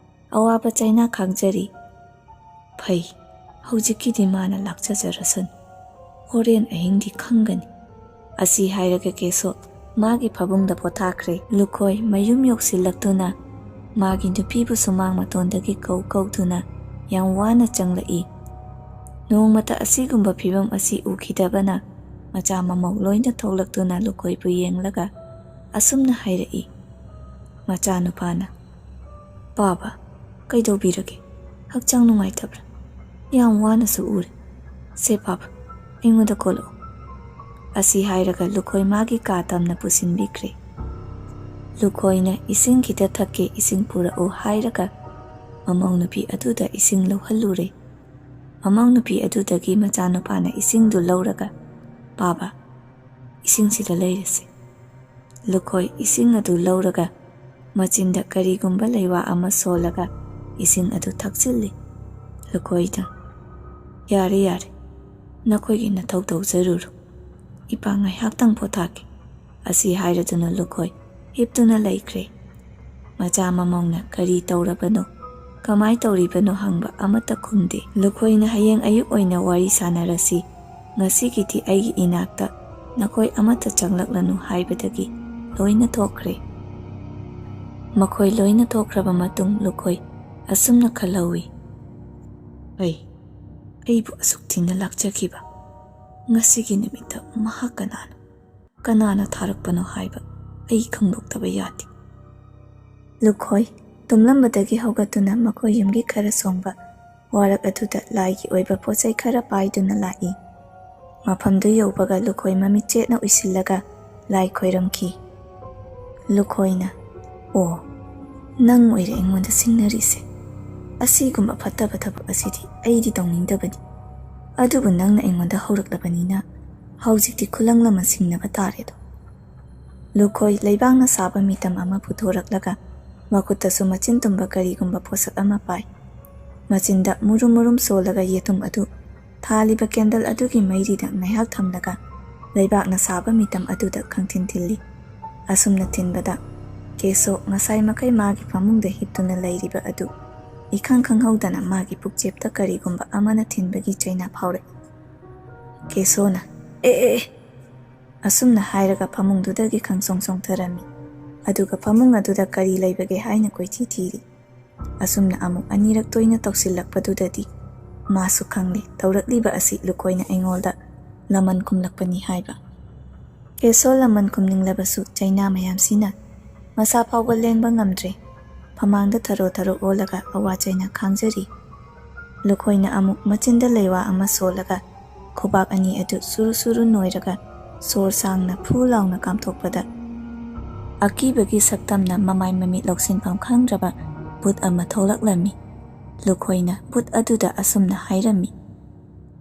ꯑꯋꯥꯕ ꯆꯩꯅꯥ ꯈꯥꯡꯖꯔꯤ꯫ ꯐꯩ, ꯍꯧꯖꯤꯛꯀꯤꯗꯤ ꯃꯥꯅ ꯂꯥꯛꯆꯖꯔꯁꯅꯨ꯫ ꯍꯣꯔꯦꯟ ꯑꯍꯤꯡꯗꯤ ꯈꯪꯒꯅꯤ꯫ ꯑꯁꯤ ꯍꯥꯏꯔꯒ ꯀꯦꯁꯣ ꯃꯥꯒꯤ ꯐꯃꯨꯡꯗ ꯄꯣꯊꯥꯈ꯭ꯔꯦ꯫ ꯂꯨꯈꯣꯏ ꯃꯌꯨꯝ ꯌꯧꯁꯤꯜꯂꯛꯇꯨꯅ ꯃꯥꯒꯤ ꯅꯨꯄꯤꯕꯨ ꯁꯨꯃꯥꯡ ꯃꯇꯣꯟꯗꯒꯤ ꯀꯧ ꯀꯧꯗꯨꯅ ꯌꯥꯝ ꯋꯥꯅ ꯆꯪꯂꯛꯏ꯫ ꯅꯣꯡꯃꯇ ꯑꯁꯤꯒꯨꯝꯕ ꯐꯤꯚꯝ ꯑꯁꯤ ꯎꯈꯤꯗꯕꯅ ꯃꯆꯥ ꯃꯃꯧ ꯂꯣꯏꯅ ꯊꯣꯛꯂꯛꯇꯨꯅ ꯂꯨꯈꯣꯏꯕꯨ ꯌꯦꯡꯂꯒ ꯑꯁꯨꯝꯅ ꯍꯥꯏꯔꯛꯏ꯫ ꯃꯆꯥꯅꯨꯄꯥꯅ, "ꯄꯥꯕ, ꯀꯩꯗꯧꯕꯤꯔꯒꯦ? ꯍꯛꯆꯥꯡ ꯅꯨꯡꯉꯥꯏꯇꯕ꯭ꯔꯥ? ꯌꯥꯝ ꯋꯥꯅꯁꯨ ꯎꯔꯦ꯫ ꯁꯦ ꯄꯥꯕ, ꯑꯩꯉꯣꯟꯗ ꯀꯣꯜꯂꯛꯑꯣ꯫" ꯑꯁꯤ ꯍꯥꯏꯔꯒ ꯂꯨꯈꯣꯏ ꯃꯥꯒꯤ ꯀꯥ ꯇꯝꯅ ꯄꯨꯁꯤꯟꯕꯤꯈ꯭ꯔꯦ꯫ ꯂꯨꯈꯣꯏꯅ "ꯏꯁꯤꯡ ꯈꯤꯇ ꯊꯛꯀꯦ, ꯏꯁꯤꯡ ꯄꯨꯔꯛꯎ" ꯍꯥꯏꯔꯒ ꯃꯃꯧ ꯅꯨꯄꯤ ꯑꯗꯨꯗ ꯏꯁꯤꯡ ꯂꯧꯍꯜꯂꯨꯔꯦ꯫ ꯃꯃꯧ ꯅꯨꯄꯤ ꯑꯗꯨꯗꯒꯤ ꯃꯆꯥꯅꯨꯄꯥꯅ ꯏꯁꯤꯡꯗꯨ ꯂꯧꯔꯒ, "ꯄꯥꯕ, ꯏꯁꯤꯡꯁꯤꯗ ꯂꯩꯔꯁꯤ꯫" ꯂꯨꯈꯣꯏ ꯏꯁꯤꯡ ꯑꯗꯨ ꯂꯧꯔꯒ ꯃꯆꯤꯟꯗ ꯀꯔꯤꯒꯨꯝꯕ ꯂꯩꯋꯥ ꯑꯃ ꯁꯣꯜꯂꯒ ꯏꯁꯤꯡ ꯑꯗꯨ ꯊꯛꯆꯤꯜꯂꯤ꯫ ꯂꯨꯈꯣꯏꯗ, "ꯌꯥꯔꯦ, ꯌꯥꯔꯦ, ꯅꯈꯣꯏꯒꯤ ꯅꯊꯧ ꯇꯧꯖꯔꯨꯔꯣ꯫ ꯏꯄꯥ ꯉꯥꯏꯍꯥꯛꯇꯪ ꯄꯣꯊꯥꯒꯦ꯫" ꯑꯁꯤ ꯍꯥꯏꯔꯗꯨꯅ ꯂꯨꯈꯣꯏ ꯍꯤꯞꯇꯨꯅ ꯂꯩꯈ꯭ꯔꯦ꯫ ꯃꯆꯥ ꯃꯃꯧꯅ ꯀꯔꯤ ꯇꯧꯔꯕꯅꯣ, ꯀꯃꯥꯏ ꯇꯧꯔꯤꯕꯅꯣ ꯍꯪꯕ ꯑꯃꯠꯇ ꯈꯨꯝꯗꯦ꯫ ꯂꯨꯈꯣꯏꯅ ꯍꯌꯦꯡ ꯑꯌꯨꯛ ꯑꯣꯏꯅ ꯋꯥꯔꯤ ꯁꯥꯟꯅꯔꯁꯤ, ꯉꯁꯤꯒꯤꯗꯤ ꯑꯩꯒꯤ ꯏꯅꯥꯛꯇ ꯅꯈꯣꯏ ꯑꯃꯠꯇ ꯆꯪꯂꯛꯂꯅꯨ ꯍꯥꯏꯕꯗꯒꯤ ꯂꯣꯏꯅ ꯊꯣꯛꯈ꯭ꯔꯦ꯫ ꯃꯈꯣꯏ ꯂꯣꯏꯅ ꯊꯣꯛꯈ꯭ꯔꯕ ꯃꯇꯨꯡ ꯂꯨꯈꯣꯏ ꯑꯁꯨꯝꯅ ꯈꯜꯍꯧꯏ, "ꯑꯩ, ꯑꯩꯕꯨ ꯑꯁꯨꯛ ꯊꯤꯅ ꯂꯥꯛꯆꯈꯤꯕ ꯉꯁꯤꯒꯤ ꯅꯨꯃꯤꯠꯇ ꯃꯍꯥꯛ ꯀꯅꯥꯅꯣ? ꯀꯅꯥꯅ ꯊꯥꯔꯛꯄꯅꯣ ꯍꯥꯏꯕ ꯑꯩ ꯈꯪꯗꯣꯛꯇꯕ ꯌꯥꯗꯦ꯫" ꯂꯨꯈꯣꯏ ꯇꯨꯝꯂꯝꯕꯗꯒꯤ ꯍꯧꯒꯠꯇꯨꯅ ꯃꯈꯣꯏ ꯌꯨꯝꯒꯤ ꯈꯔ ꯁꯣꯡꯕ ꯋꯥꯔꯛ ꯑꯗꯨꯗ ꯂꯥꯏꯒꯤ ꯑꯣꯏꯕ ꯄꯣꯠ ꯆꯩ ꯈꯔ ꯄꯥꯏꯗꯨꯅ ꯂꯥꯛꯏ꯫ ꯃꯐꯝꯗꯨ ꯌꯧꯕꯒ ꯂꯨꯈꯣꯏ ꯃꯃꯤꯠ ꯆꯦꯠꯅ ꯎꯏꯁꯤꯜꯂꯒ ꯂꯥꯏ ꯈꯣꯏꯔꯝꯈꯤ꯫ ꯂꯨꯈꯣꯏꯅ, "ꯑꯣ, ꯅꯪ ꯑꯣꯏꯔꯦ ꯑꯩꯉꯣꯟꯗ ꯁꯤꯡꯅꯔꯤꯁꯦ꯫ ꯑꯁꯤꯒꯨꯝꯕ ꯐꯠꯇꯕ ꯊꯕꯛ ꯑꯁꯤꯗꯤ ꯑꯩꯗꯤ ꯇꯧꯅꯤꯡꯗꯕꯅꯤ꯫ ꯑꯗꯨꯕꯨ ꯅꯪꯅ ꯑꯩꯉꯣꯟꯗ ꯍꯧꯔꯛꯂꯕꯅꯤꯅ ꯍꯧꯖꯤꯛꯇꯤ ꯈꯨꯂꯪ ꯂꯃꯟ ꯁꯤꯡꯅꯕ ꯇꯥꯔꯦꯗꯣ꯫" ꯂꯨꯈꯣꯏ ꯂꯩꯕꯥꯛꯅ ꯁꯥꯕ ꯃꯤꯇꯝ ꯑꯃ ꯄꯨꯊꯣꯔꯛꯂꯒ ꯃꯈꯨꯠꯇꯁꯨ ꯃꯆꯤꯟ ꯇꯨꯝꯕ ꯀꯔꯤꯒꯨꯝꯕ ꯄꯣꯠꯁꯛ ꯑꯃ ꯄꯥꯏ꯫ ꯃꯆꯤꯟꯗ ꯃꯨꯔꯨꯝ ꯃꯨꯔꯨꯝ ꯁꯣꯜꯂꯒ ꯌꯦꯇꯨꯝ ꯑꯗꯨ ꯊꯥꯜꯂꯤꯕ ꯀꯦꯟꯗꯜ ꯑꯗꯨꯒꯤ ꯃꯩꯔꯤꯗ ꯉꯥꯏꯍꯥꯛ ꯊꯝꯂꯒ ꯂꯩꯕꯥꯛꯅ ꯁꯥꯕ ꯃꯤꯇꯝ ꯑꯗꯨꯗ ꯈꯪꯊꯤꯟ ꯊꯤꯜꯂꯤ꯫ ꯑꯁꯨꯝꯅ ꯊꯤꯟꯕꯗ ꯀꯦꯁꯣ ꯉꯁꯥꯏ ꯃꯈꯩ ꯃꯥꯒꯤ ꯐꯃꯨꯡꯗ ꯍꯤꯞꯇꯨꯅ ꯂꯩꯔꯤꯕ ꯑꯗꯨ ꯏꯈꯪ ꯈꯪꯍꯧꯗꯅ ꯃꯥꯒꯤ ꯄꯨꯛꯆꯦꯞꯇ ꯀꯔꯤꯒꯨꯝꯕ ꯑꯃꯅ ꯊꯤꯟꯕꯒꯤ ꯆꯩꯅꯥ ꯐꯥꯎꯔꯛꯏ꯫ ꯀꯦꯁꯣꯅ, "ꯑꯦ, ꯑꯦ, ꯑꯦ!" ꯑꯁꯨꯝꯅ ꯍꯥꯏꯔꯒ ꯐꯃꯨꯡꯗꯨꯗꯒꯤ ꯈꯪꯁꯣꯡ ꯁꯣꯡꯊꯔꯝꯃꯤ꯫ ꯑꯗꯨꯒ ꯐꯃꯨꯡ ꯑꯗꯨꯗ ꯀꯔꯤ ꯂꯩꯕꯒꯦ ꯍꯥꯏꯅ ꯀꯣꯏꯊꯤ ꯊꯤꯔꯤ꯫ ꯑꯁꯨꯝꯅ ꯑꯃꯨꯛ ꯑꯅꯤꯔꯛ ꯇꯣꯏꯅ ꯇꯧꯁꯤꯜꯂꯛꯄꯗꯨꯗꯗꯤ ꯃꯥꯁꯨ ꯈꯪꯂꯦ ꯇꯧꯔꯛꯂꯤꯕ ꯑꯁꯤ ꯂꯨꯀꯣꯏꯅ ꯑꯩꯉꯣꯟꯗ ꯂꯃꯟ ꯈꯨꯝꯂꯛꯄꯅꯤ ꯍꯥꯏꯕ꯫ ꯀꯦꯁꯣ ꯂꯃꯟ ꯈꯨꯝꯅꯤꯡꯂꯕꯁꯨ ꯆꯩꯅꯥ ꯃꯌꯥꯝꯁꯤꯅ ꯃꯁꯥ ꯐꯥꯎꯕ ꯂꯦꯡꯕ ꯉꯝꯗ꯭ꯔꯦ꯫ ꯐꯃꯥꯡꯗ ꯊꯔꯣ ꯊꯔꯣ ꯑꯣꯜꯂꯒ ꯑꯋꯥ ꯆꯩꯅꯥ ꯈꯥꯡꯖꯔꯤ꯫ ꯂꯨꯀꯣꯏꯅ ꯑꯃꯨꯛ ꯃꯆꯤꯟꯗ ꯂꯩꯋꯥ ꯑꯃ ꯁꯣꯜꯂꯒ ꯈꯨꯕꯥꯛ ꯑꯅꯤ ꯑꯗꯨ ꯁꯨꯔꯨ ꯁꯨꯔꯨ ꯅꯣꯏꯔꯒ ꯁꯣꯔ ꯁꯥꯡꯅ ꯐꯨ ꯂꯥꯎꯅ ꯀꯥꯝꯊꯣꯛꯄꯗ ꯑꯀꯤꯕꯒꯤ ꯁꯛꯇꯝꯅ ꯃꯃꯥꯏ ꯃꯃꯤꯠ ꯂꯧꯁꯤꯟꯐꯝ ꯈꯪꯗ꯭ꯔꯕ ꯚꯨꯠ ꯑꯃ ꯊꯣꯛꯂꯛꯂꯝꯃꯤ꯫ ꯂꯨꯈꯣꯏꯅ ꯚꯨꯠ ꯑꯗꯨꯗ ꯑꯁꯨꯝꯅ ꯍꯥꯏꯔꯝꯃꯤ,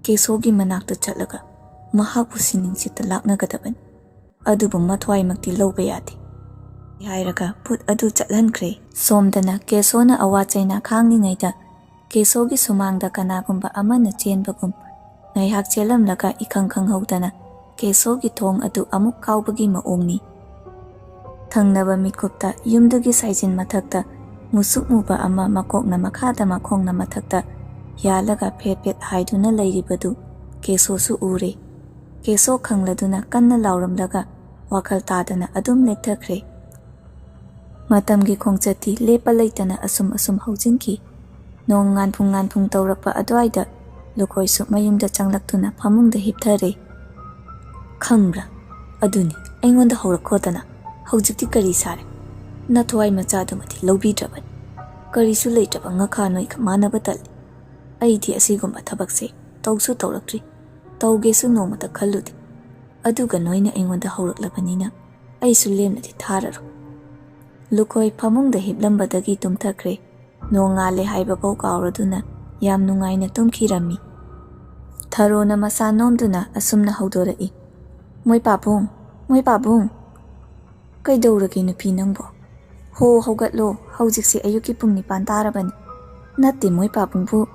"ꯀꯦꯁꯣꯒꯤ ꯃꯅꯥꯛꯇ ꯆꯠꯂꯒ ꯃꯍꯥꯛꯄꯨ ꯁꯤꯅꯤꯡꯁꯤꯠꯇ ꯂꯥꯛꯅꯒꯗꯕꯅꯤ꯫ ꯑꯗꯨꯕꯨ ꯃꯊ꯭ꯋꯥꯏꯃꯛꯇꯤ ꯂꯧꯕ ꯌꯥꯗꯦ" ꯍꯥꯏꯔꯒ ꯚꯨꯠ ꯑꯗꯨ ꯆꯠꯍꯟꯈ꯭ꯔꯦ꯫ ꯁꯣꯝꯗꯅ ꯀꯦꯁꯣꯅ ꯑꯋꯥ ꯆꯩꯅꯥ ꯈꯥꯡꯂꯤꯉꯩꯗ ꯀꯦꯁꯣꯒꯤ ꯁꯨꯃꯥꯡꯗ ꯀꯅꯥꯒꯨꯝꯕ ꯑꯃꯅ ꯆꯦꯟꯕꯒꯨꯝ ꯉꯥꯏꯍꯥꯛ ꯆꯦꯜꯂꯝꯂꯒ ꯏꯈꯪ ꯈꯪꯍꯧꯗꯅ ꯀꯦꯁꯣꯒꯤ ꯊꯣꯡ ꯑꯗꯨ ꯑꯃꯨꯛ ꯀꯥꯎꯕꯒꯤ ꯃꯑꯣꯡꯅꯤ꯫ ꯊꯪꯅꯕ ꯃꯤꯠꯀꯨꯞꯇ ꯌꯨꯝꯗꯨꯒꯤ ꯁꯥꯏꯖꯤꯟ ꯃꯊꯛꯇ ꯃꯨꯁꯨꯛ ꯃꯨꯕ ꯑꯃ ꯃꯀꯣꯛꯅ ꯃꯈꯥꯗ ꯃꯈꯣꯡꯅ ꯃꯊꯛꯇ ꯌꯥꯜꯂꯒ ꯐꯦꯠ ꯐꯦꯠ ꯍꯥꯏꯗꯨꯅ ꯂꯩꯔꯤꯕꯗꯨ ꯀꯦꯁꯣꯁꯨ ꯎꯔꯦ꯫ ꯀꯦꯁꯣ ꯈꯪꯂꯗꯨꯅ ꯀꯟꯅ ꯂꯥꯎꯔꯝꯂꯒ ꯋꯥꯈꯜ ꯇꯥꯗꯅ ꯑꯗꯨꯝ ꯂꯦꯞꯊꯈ꯭ꯔꯦ꯫ ꯃꯇꯝꯒꯤ ꯈꯣꯡꯆꯠꯇꯤ ꯂꯦꯞꯄ ꯂꯩꯇꯅ ꯑꯁꯨꯝ ꯑꯁꯨꯝ ꯍꯧꯖꯤꯟꯈꯤ꯫ ꯅꯣꯡ ꯉꯥꯟꯐꯨꯡ ꯉꯥꯟꯐꯨꯡ ꯇꯧꯔꯛꯄ ꯑꯗꯨꯋꯥꯏꯗ ꯂꯨꯈꯣꯏꯁꯨ ꯃꯌꯨꯝꯗ ꯆꯪꯂꯛꯇꯨꯅ ꯐꯃꯨꯡꯗ ꯍꯤꯞꯊꯔꯦ꯫ "ꯈꯪꯕ꯭ꯔꯥ, ꯑꯗꯨꯅꯤ ꯑꯩꯉꯣꯟꯗ ꯍꯧꯔꯛꯈꯣꯗꯅ꯫ ꯍꯧꯖꯤꯛꯇꯤ ꯀꯔꯤ ꯁꯥꯔꯦ? ꯅꯊ꯭ꯋꯥꯏ ꯃꯆꯥꯗꯨꯃꯗꯤ ꯂꯧꯕꯤꯗ꯭ꯔꯕꯅꯤ꯫ ꯀꯔꯤꯁꯨ ꯂꯩꯇ꯭ꯔꯕ ꯉꯈꯥ ꯅꯣꯏꯒ ꯃꯥꯟꯅꯕ ꯇꯜꯂꯤ꯫ ꯑꯩꯗꯤ ꯑꯁꯤꯒꯨꯝꯕ ꯊꯕꯛꯁꯦ ꯇꯧꯁꯨ ꯇꯧꯔꯛꯇ꯭ꯔꯤ, ꯇꯧꯒꯦꯁꯨ ꯅꯣꯡꯃꯇ ꯈꯜꯂꯨꯗꯦ꯫ ꯑꯗꯨꯒ ꯅꯣꯏꯅ ꯑꯩꯉꯣꯟꯗ ꯍꯧꯔꯛꯂꯕꯅꯤꯅ ꯑꯩꯁꯨ ꯂꯦꯝꯅꯗꯤ ꯊꯥꯔꯔꯣꯏ"꯫ ꯂꯨꯈꯣꯏ ꯐꯃꯨꯡꯗ ꯍꯤꯞꯂꯝꯕꯗꯒꯤ ꯇꯨꯝꯊꯈ꯭ꯔꯦ꯫ ꯅꯣꯡꯉꯥꯜꯂꯦ ꯍꯥꯏꯕꯐꯥꯎ ꯀꯥꯎꯔꯗꯨꯅ ꯌꯥꯝ ꯅꯨꯡꯉꯥꯏꯅ ꯇꯨꯝꯈꯤꯔꯝꯃꯤ꯫ ꯊꯔꯣꯅ ꯃꯁꯥ ꯅꯣꯝꯗꯨꯅ ꯑꯁꯨꯝꯅ ꯍꯧꯗꯣꯔꯛꯏ, "ꯃꯣꯏ ꯄꯥꯕꯨꯡ, ꯃꯣꯏ ꯄꯥꯕꯨꯡ!" "ꯀꯩꯗꯧꯔꯒꯦ ꯅꯨꯄꯤ ꯅꯪꯕꯣ? ꯍꯣ, ꯍꯧꯒꯠꯂꯣ, ꯍꯧꯖꯤꯛꯁꯦ ꯑꯌꯨꯛꯀꯤ ꯄꯨꯡ ꯅꯤꯄꯥꯟ ꯇꯥꯔꯕꯅꯤ꯫ ꯅꯠꯇꯦ, ꯃꯣꯏ ꯄꯥꯕꯨꯡꯕꯨ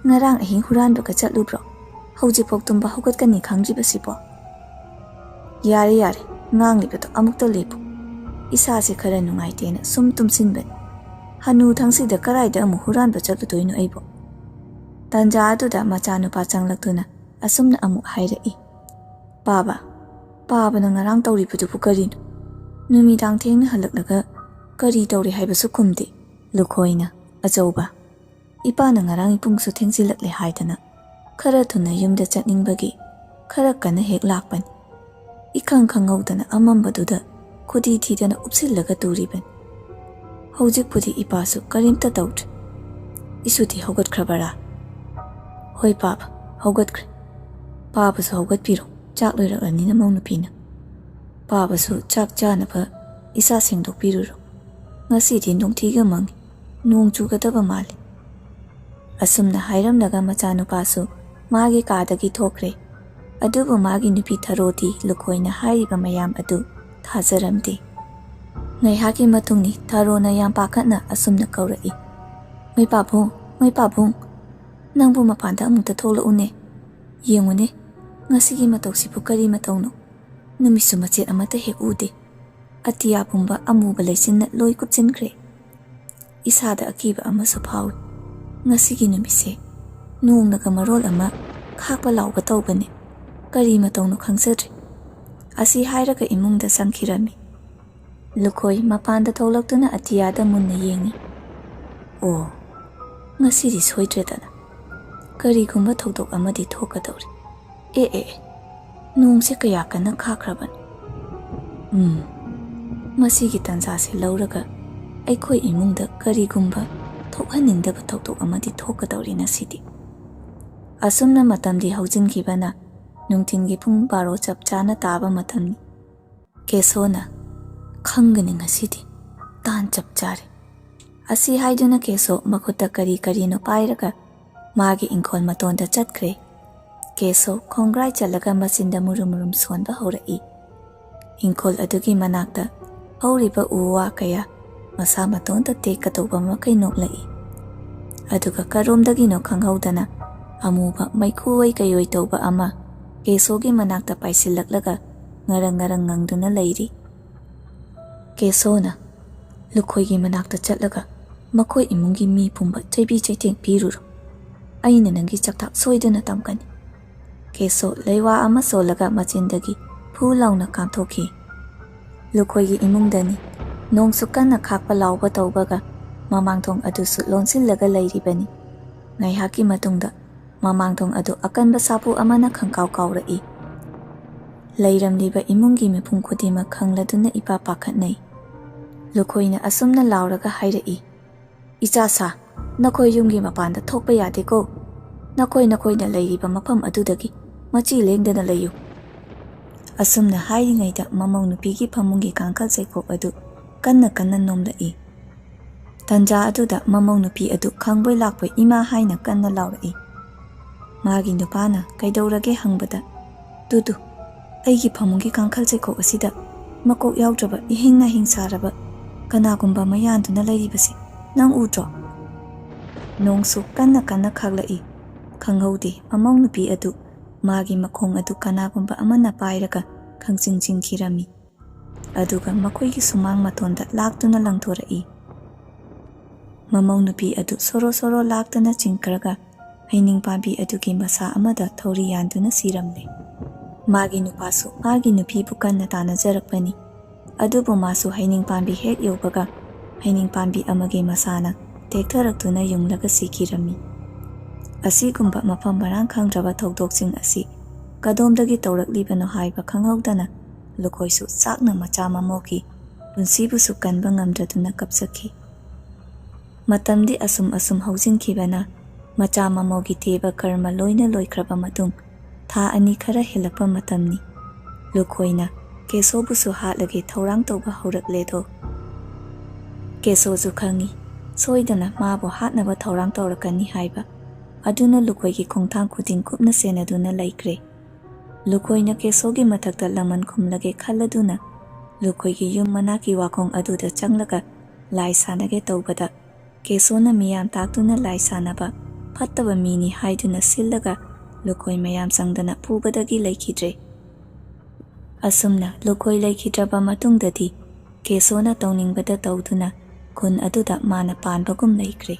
ꯉꯔꯥꯡ ꯑꯍꯤꯡ ꯍꯨꯔꯥꯟꯕꯒ ꯆꯠꯂꯨꯕ꯭ꯔꯣ? ꯍꯧꯖꯤꯛꯐꯥꯎ ꯇꯨꯝꯕ ꯍꯧꯒꯠꯀꯅꯤ ꯈꯪꯗ꯭ꯔꯤꯕꯁꯤꯕꯣ?" "ꯌꯥꯔꯦ, ꯌꯥꯔꯦ, ꯉꯥꯡꯂꯤꯕꯗꯣ ꯑꯃꯨꯛꯇ ꯂꯦꯞꯄꯨ꯫ ꯏꯁꯥꯁꯦ ꯈꯔ ꯅꯨꯡꯉꯥꯏꯇꯦꯅ ꯁꯨꯝ ꯇꯨꯝꯁꯤꯟꯕꯅꯤ꯫ ꯍꯅꯨ ꯊꯪꯁꯤꯗ ꯀꯗꯥꯏꯗ ꯑꯃꯨꯛ ꯍꯨꯔꯥꯟꯕ ꯆꯠꯂꯨꯗꯣꯏꯅꯣ ꯑꯩꯕꯣ?" ꯇꯥꯟꯖꯥ ꯑꯗꯨꯗ ꯃꯆꯥꯅꯨꯄꯥ ꯆꯪꯂꯛꯇꯨꯅ ꯑꯁꯨꯝꯅ ꯑꯃꯨꯛ ꯍꯥꯏꯔꯛꯏ, "ꯄꯥꯕ, ꯄꯥꯕꯅ ꯉꯔꯥꯡ ꯇꯧꯔꯤꯕꯗꯨꯕꯨ ꯀꯔꯤꯅꯣ? ꯅꯨꯃꯤꯗꯥꯡ ꯊꯦꯡꯅ ꯍꯜꯂꯛꯂꯒ ꯀꯔꯤ ꯇꯧꯔꯦ ꯍꯥꯏꯕꯁꯨ ꯈꯨꯝꯗꯦ?" ꯂꯨꯈꯣꯏꯅ, "ꯑꯆꯧꯕ, ꯏꯄꯥꯅ ꯉꯔꯥꯡ ꯄꯨꯡꯁꯨ ꯊꯦꯡꯖꯤꯜꯂꯛꯂꯦ ꯍꯥꯏꯗꯅ ꯈꯔ ꯊꯨꯅ ꯌꯨꯝꯗ ꯆꯠꯅꯤꯡꯕꯒꯤ ꯈꯔ ꯀꯟꯅ ꯍꯦꯛ ꯂꯥꯛꯄꯅꯤ꯫ ꯏꯈꯪ ꯈꯪꯍꯧꯗꯅ ꯑꯃꯝꯕꯗꯨꯗ ꯈꯨꯗꯤ ꯊꯤꯗꯅ ꯎꯞꯁꯤꯜꯂꯒ ꯇꯨꯔꯤꯕꯅꯤ꯫ ꯍꯧꯖꯤꯛꯄꯨꯗꯤ ꯏꯄꯥꯁꯨ ꯀꯔꯤꯝꯇ ꯇꯧꯗ꯭ꯔꯦ꯫ ꯏꯁꯨꯗꯤ ꯍꯧꯒꯠꯈ꯭ꯔꯕꯔꯥ?" "ꯍꯣꯏ ꯄꯥꯕ, ꯍꯧꯒꯠꯈ꯭ꯔꯦ꯫ ꯄꯥꯕꯁꯨ ꯍꯧꯒꯠꯄꯤꯔꯣ, ꯆꯥꯛ ꯂꯣꯏꯔꯛꯂꯅꯤ ꯅꯃꯧ ꯅꯨꯄꯤꯅ꯫ ꯄꯥꯕꯁꯨ ꯆꯥꯛ ꯆꯥꯅꯕ ꯏꯁꯥ ꯁꯦꯡꯗꯣꯛꯄꯤꯔꯨꯔꯣ꯫ ꯉꯁꯤꯗꯤ ꯅꯣꯡꯊꯤꯒ ꯃꯪꯉꯤ, ꯅꯣꯡ ꯆꯨꯒꯗꯕ ꯃꯥꯜꯂꯤ꯫ ꯑꯁꯨꯝꯅ ꯍꯥꯏꯔꯝꯂꯒ ꯃꯆꯥꯅꯨꯄꯥꯁꯨ ꯃꯥꯒꯤ ꯀꯥꯗꯒꯤ ꯊꯣꯛꯈ꯭ꯔꯦ꯫ ꯑꯗꯨꯕꯨ ꯃꯥꯒꯤ ꯅꯨꯄꯤ ꯊꯔꯣꯗꯤ ꯂꯨꯈꯣꯏꯅ ꯍꯥꯏꯔꯤꯕ ꯃꯌꯥꯝ ꯑꯗꯨ ꯊꯥꯖꯔꯝꯗꯦ꯫ ꯉꯥꯏꯍꯥꯛꯀꯤ ꯃꯇꯨꯡꯅꯤ ꯊꯔꯣꯅ ꯌꯥꯝ ꯄꯥꯈꯠꯅ ꯑꯁꯨꯝꯅ ꯀꯧꯔꯛꯏ, "ꯃꯩ ꯄꯥꯕꯨꯡ, ꯃꯩ ꯄꯥꯕꯨꯡ, ꯅꯪꯕꯨ ꯃꯄꯥꯟꯗ ꯑꯃꯨꯛꯇ ꯊꯣꯛꯂꯛꯎꯅꯦ꯫ ꯌꯦꯡꯉꯨꯅꯦ, ꯉꯁꯤꯒꯤ ꯃꯇꯧꯁꯤꯕꯨ ꯀꯔꯤ ꯃꯇꯧꯅꯣ? ꯅꯨꯃꯤꯠꯁꯨ ꯃꯆꯦꯠ ꯑꯃꯠꯇ ꯍꯦꯛ ꯎꯗꯦ꯫ ꯑꯇꯤꯌꯥ ꯄꯨꯝꯕ ꯑꯃꯨꯕ ꯂꯩꯆꯤꯟꯅ ꯂꯣꯏ ꯀꯨꯞꯁꯤꯟꯈ꯭ꯔꯦ꯫ ꯏꯁꯥꯗ ꯑꯀꯤꯕ ꯑꯃꯁꯨ ꯐꯥꯎꯏ꯫ ꯉꯁꯤꯒꯤ ꯅꯨꯃꯤꯠꯁꯦ ꯅꯣꯡꯅꯒ ꯃꯔꯣꯜ ꯑꯃ ꯈꯥꯛꯄ ꯂꯥꯎꯕ ꯇꯧꯕꯅꯦ꯫ ꯀꯔꯤ ꯃꯇꯧꯅꯣ ꯈꯪꯖꯗ꯭ꯔꯦ"꯫ ꯑꯁꯤ ꯍꯥꯏꯔꯒ ꯏꯃꯨꯡꯗ ꯆꯪꯈꯤꯔꯝꯃꯤ꯫ ꯂꯨꯈꯣꯏ ꯃꯄꯥꯟꯗ ꯊꯣꯛꯂꯛꯇꯨꯅ ꯑꯇꯤꯌꯥꯗ ꯃꯨꯟꯅ ꯌꯦꯡꯏ꯫ "ꯑꯣ, ꯉꯁꯤꯗꯤ ꯁꯣꯏꯗ꯭ꯔꯦꯗꯅ꯫ ꯀꯔꯤꯒꯨꯝꯕ ꯊꯧꯗꯣꯛ ꯑꯃꯗꯤ ꯊꯣꯛꯀꯗꯧꯔꯤ꯫ ꯑꯦ, ꯑꯦ, ꯑꯦ, ꯅꯣꯡꯁꯦ ꯀꯌꯥ ꯀꯟꯅ ꯈꯥꯛꯈ꯭ꯔꯕꯅꯣ? ꯎꯝ, ꯃꯁꯤꯒꯤ ꯇꯥꯟꯖꯥꯁꯦ ꯂꯧꯔꯒ ꯑꯩꯈꯣꯏ ꯏꯃꯨꯡꯗ ꯀꯔꯤꯒꯨꯝꯕ ꯊꯣꯛꯍꯟꯅꯤꯡꯗꯕ ꯊꯧꯗꯣꯛ ꯑꯃꯗꯤ ꯊꯣꯛꯀꯗꯧꯔꯤ ꯉꯁꯤꯗꯤ"꯫ ꯑꯁꯨꯝꯅ ꯃꯇꯝꯗꯤ ꯍꯧꯖꯤꯟꯈꯤꯕꯅ ꯅꯨꯡꯊꯤꯜꯒꯤ ꯄꯨꯡ ꯕꯥꯔꯣ ꯆꯞ ꯆꯥꯅ ꯇꯥꯕ ꯃꯇꯝꯅꯤ꯫ ꯀꯦꯁꯣꯅ, "ꯈꯪꯒꯅꯤ ꯉꯁꯤꯗꯤ, ꯇꯥꯟ ꯆꯞ ꯆꯥꯔꯦ"꯫ ꯑꯁꯤ ꯍꯥꯏꯗꯨꯅ ꯀꯦꯁꯣ ꯃꯈꯨꯠꯇ ꯀꯔꯤ ꯀꯔꯤꯅꯣ ꯄꯥꯏꯔꯒ ꯃꯥꯒꯤ ꯏꯪꯈꯣꯜ ꯃꯇꯣꯟꯗ ꯆꯠꯈ꯭ꯔꯦ꯫ ꯀꯦꯁꯣ ꯈꯣꯡꯒ꯭ꯔꯥꯏ ꯆꯜꯂꯒ ꯃꯆꯤꯟꯗ ꯃꯨꯔꯨꯝ ꯃꯨꯔꯨꯝ ꯁꯣꯟꯕ ꯍꯧꯔꯛꯏ꯫ ꯏꯪꯈꯣꯜ ꯑꯗꯨꯒꯤ ꯃꯅꯥꯛꯇ ꯍꯧꯔꯤꯕ ꯎ ꯋꯥ ꯀꯌꯥ ꯃꯁꯥ ꯃꯇꯣꯟꯇ ꯇꯦꯛꯀꯗꯧꯕ ꯃꯈꯩ ꯅꯣꯛꯂꯛꯏ꯫ ꯑꯗꯨꯒ ꯀꯔꯣꯝꯗꯒꯤꯅꯣ ꯈꯪꯍꯧꯗꯅ ꯑꯃꯨꯕ ꯃꯩꯈꯨ ꯑꯣꯏ ꯀꯩꯑꯣꯏ ꯇꯧꯕ ꯑꯃ ꯀꯦꯁꯣꯒꯤ ꯃꯅꯥꯛꯇ ꯄꯥꯏꯁꯤꯜꯂꯛꯂꯒ ꯉꯔꯪ ꯉꯔꯪ ꯉꯪꯗꯨꯅ ꯂꯩꯔꯤ꯫ ꯀꯦꯁꯣꯅ, "ꯂꯨꯈꯣꯏꯒꯤ ꯃꯅꯥꯛꯇ ꯆꯠꯂꯒ ꯃꯈꯣꯏ ꯏꯃꯨꯡꯒꯤ ꯃꯤ ꯄꯨꯝꯕ ꯆꯩꯕꯤ ꯆꯩꯊꯦꯡ ꯄꯤꯔꯨꯔꯣ꯫ ꯑꯩꯅ ꯅꯪꯒꯤ ꯆꯥꯛꯊꯥꯛ ꯁꯣꯏꯗꯅ ꯇꯝꯒꯅꯤ"꯫ ꯀꯦꯁꯣ ꯂꯩꯋꯥ ꯑꯃ ꯁꯣꯜꯂꯒ ꯃꯆꯤꯟꯗꯒꯤ ꯐꯨ ꯂꯥꯎꯅ ꯀꯥꯞꯊꯣꯛꯈꯤ꯫ ꯂꯨꯈꯣꯏꯒꯤ ꯏꯃꯨꯡꯗꯅꯤ꯫ ꯅꯣꯡꯁꯨ ꯀꯟꯅ ꯈꯥꯛꯄ ꯂꯥꯎꯕ ꯇꯧꯕꯒ ꯃꯃꯥꯡꯊꯣꯡ ꯑꯗꯨꯁꯨ ꯂꯣꯟꯁꯤꯜꯂꯒ ꯂꯩꯔꯤꯕꯅꯤ꯫ ꯉꯥꯏꯍꯥꯛꯀꯤ ꯃꯇꯨꯡꯗ ꯃꯃꯥꯡꯊꯣꯡ ꯑꯗꯨ ꯑꯀꯟꯕ ꯁꯥꯐꯨ ꯑꯃꯅ ꯈꯪꯀꯥꯎ ꯀꯥꯎꯔꯛꯏ꯫ ꯂꯩꯔꯝꯂꯤꯕ ꯏꯃꯨꯡꯒꯤ ꯃꯤꯄꯨꯝ ꯈꯨꯗꯤꯡꯃꯛ ꯈꯪꯂꯗꯨꯅ ꯏꯄꯥ ꯄꯥꯈꯠꯅꯩ꯫ ꯂꯨꯈꯣꯏꯅ ꯑꯁꯨꯝꯅ ꯂꯥꯎꯔꯒ ꯍꯥꯏꯔꯛꯏ, "ꯏꯆꯥꯁꯥ, ꯅꯈꯣꯏ ꯌꯨꯝꯒꯤ ꯃꯄꯥꯟꯗ ꯊꯣꯛꯄ ꯌꯥꯗꯦꯀꯣ꯫ ꯅꯈꯣꯏ ꯅꯈꯣꯏꯅ ꯂꯩꯔꯤꯕ ꯃꯐꯝ ꯑꯗꯨꯗꯒꯤ ꯃꯆꯤ ꯂꯦꯡꯗꯅ ꯂꯩꯌꯨ"꯫ ꯑꯁꯨꯝꯅ ꯍꯥꯏꯔꯤꯉꯩꯗ ꯃꯃꯧ ꯅꯨꯄꯤꯒꯤ ꯐꯃꯨꯡꯒꯤ ꯀꯥꯡꯈꯜ ꯆꯩꯈꯣꯛ ꯑꯗꯨ ꯀꯟꯅ ꯀꯟꯅ ꯅꯣꯝꯂꯛꯏ꯫ ꯇꯟꯖꯥ ꯑꯗꯨꯗ ꯃꯃꯧ ꯅꯨꯄꯤ ꯑꯗꯨ ꯈꯪꯕꯣꯏ ꯂꯥꯛꯄꯣꯏ "ꯏꯃꯥ" ꯍꯥꯏꯅ ꯀꯟꯅ ꯂꯥꯎꯔꯛꯏ꯫ ꯃꯥꯒꯤ ꯅꯨꯄꯥꯅ "ꯀꯩꯗꯧꯔꯒꯦ?" ꯍꯪꯕꯗ, "ꯇꯨ ꯇꯨ, ꯑꯩꯒꯤ ꯐꯃꯨꯡꯒꯤ ꯀꯥꯡꯈꯜ ꯆꯩꯀꯣꯛ ꯑꯁꯤꯗ ꯃꯀꯣꯛ ꯌꯥꯎꯗ꯭ꯔꯕ, ꯏꯍꯤꯡ ꯅꯥꯍꯤꯡ ꯁꯥꯔꯕ ꯀꯅꯥꯒꯨꯝꯕ ꯑꯃ ꯌꯥꯟꯗꯨꯅ ꯂꯩꯔꯤꯕꯁꯤ ꯅꯪ ꯎꯗ꯭ꯔꯣ?" ꯅꯣꯡꯁꯨ ꯀꯟꯅ ꯀꯟꯅ ꯈꯥꯛꯂꯛꯏ꯫ ꯈꯪꯍꯧꯗꯦ, ꯃꯃꯧ ꯅꯨꯄꯤ ꯑꯗꯨ ꯃꯥꯒꯤ ꯃꯈꯣꯡ ꯑꯗꯨ ꯀꯅꯥꯒꯨꯝꯕ ꯑꯃꯅ ꯄꯥꯏꯔꯒ ꯈꯪꯆꯤꯡ ꯆꯤꯡꯈꯤꯔꯝꯃꯤ꯫ ꯑꯗꯨꯒ ꯃꯈꯣꯏꯒꯤ ꯁꯨꯃꯥꯡ ꯃꯇꯣꯟꯗ ꯂꯥꯛꯇꯨꯅ ꯂꯪꯊꯣꯔꯛꯏ꯫ ꯃꯃꯧ ꯅꯨꯄꯤ ꯑꯗꯨ ꯁꯣꯔꯣ ꯁꯣꯔꯣ ꯂꯥꯛꯇꯨꯅ ꯆꯤꯡꯈ꯭ꯔꯒ ꯍꯩꯅꯤꯡ ꯄꯥꯝꯕꯤ ꯑꯗꯨꯒꯤ ꯃꯁꯥ ꯑꯃꯗ ꯊꯧꯔꯤ ꯌꯥꯟꯗꯨꯅ ꯁꯤꯔꯝꯂꯦ꯫ ꯃꯥꯒꯤ ꯅꯨꯄꯥꯁꯨ ꯃꯥꯒꯤ ꯅꯨꯄꯤꯕꯨ ꯀꯟꯅ ꯇꯥꯟꯅꯖꯔꯛꯄꯅꯤ꯫ ꯑꯗꯨꯕꯨ ꯃꯥꯁꯨ ꯍꯩꯅꯤꯡ ꯄꯥꯝꯕꯤ ꯍꯦꯛ ꯌꯧꯕꯒ ꯍꯩꯅꯤꯡ ꯄꯥꯝꯕꯤ ꯑꯃꯒꯤ ꯃꯁꯥꯅ ꯇꯦꯛꯊꯔꯛꯇꯨꯅ ꯌꯨꯡꯂꯒ ꯁꯤꯈꯤꯔꯝꯃꯤ꯫ ꯑꯁꯤꯒꯨꯝꯕ ꯃꯐꯝ ꯃꯔꯥꯡ ꯈꯪꯗ꯭ꯔꯕ ꯊꯧꯗꯣꯛꯁꯤꯡ ꯑꯁꯤ ꯀꯗꯣꯝꯗꯒꯤ ꯇꯧꯔꯛꯂꯤꯕꯅꯣ ꯍꯥꯏꯕ ꯈꯪꯍꯧꯗꯅ ꯂꯨꯀꯣꯏꯁꯨ ꯆꯥꯛꯅ ꯃꯆꯥ ꯃꯃꯧꯒꯤ ꯄꯨꯟꯁꯤꯕꯨꯁꯨ ꯀꯟꯕ ꯉꯝꯗ꯭ꯔꯗꯨꯅ ꯀꯞꯆꯈꯤ꯫ ꯃꯇꯝꯗꯤ ꯑꯁꯨꯝ ꯑꯁꯨꯝ ꯍꯧꯖꯤꯟꯈꯤꯕꯅ ꯃꯆꯥ ꯃꯃꯧꯒꯤ ꯊꯦꯕ ꯀꯔꯃ ꯂꯣꯏꯅ ꯂꯣꯏꯈ꯭ꯔꯕ ꯃꯇꯨꯡ ꯊꯥ ꯑꯅꯤ ꯈꯔ ꯍꯦꯜꯂꯛꯄ ꯃꯇꯝꯅꯤ꯫ ꯂꯨꯀꯣꯏꯅ ꯀꯦꯁꯣꯕꯨꯁꯨ ꯍꯥꯠꯂꯒꯦ ꯊꯧꯔꯥꯡ ꯇꯧꯕ ꯍꯧꯔꯛꯂꯦꯗꯣ꯫ ꯀꯦꯁꯣꯁꯨ ꯈꯪꯏ, ꯁꯣꯏꯗꯅ ꯃꯥꯕꯨ ꯍꯥꯠꯅꯕ ꯊꯧꯔꯥꯡ ꯇꯧꯔꯛꯀꯅꯤ ꯍꯥꯏꯕ꯫ ꯑꯗꯨꯅ ꯂꯨꯀꯣꯏꯒꯤ ꯈꯣꯡꯊꯥꯡ ꯈꯨꯗꯤꯡ ꯀꯨꯞꯅ ꯁꯦꯟꯅꯗꯨꯅ ꯂꯩꯈ꯭ꯔꯦ꯫ ꯂꯨꯀꯣꯏꯅ ꯀꯦꯁꯣꯒꯤ ꯃꯊꯛꯇ ꯂꯃꯟ ꯈꯨꯝꯂꯒꯦ ꯈꯜꯂꯗꯨꯅ ꯂꯨꯀꯣꯏꯒꯤ ꯌꯨꯝ ꯃꯅꯥꯛꯀꯤ ꯋꯥꯈꯣꯡ ꯑꯗꯨꯗ ꯆꯪꯂꯒ ꯂꯥꯏ ꯁꯥꯟꯅꯒꯦ ꯇꯧꯕꯗ ꯀꯦꯁꯣꯅ ꯃꯤꯌꯥꯝ ꯇꯥꯛꯇꯨꯅ ꯂꯥꯏ ꯁꯥꯟꯅꯕ ꯐꯠꯇꯕ ꯃꯤꯅꯤ ꯍꯥꯏꯗꯨꯅ ꯁꯤꯜꯂꯒ ꯂꯨꯀꯣꯏ ꯃꯌꯥꯝ ꯆꯪꯗꯅ ꯐꯨꯕꯗꯒꯤ ꯂꯩꯈꯤꯗ꯭ꯔꯦ꯫ ꯑꯁꯨꯝꯅ ꯂꯨꯀꯣꯏ ꯂꯩꯈꯤꯗ꯭ꯔꯕ ꯃꯇꯨꯡꯗꯗꯤ ꯀꯦꯁꯣꯅ ꯇꯧꯅꯤꯡꯕꯗ ꯇꯧꯗꯨꯅ ꯈꯨꯟ ꯑꯗꯨꯗ ꯃꯥꯅ ꯄꯥꯟꯕꯒꯨꯝ ꯂꯩꯈ꯭ꯔꯦ꯫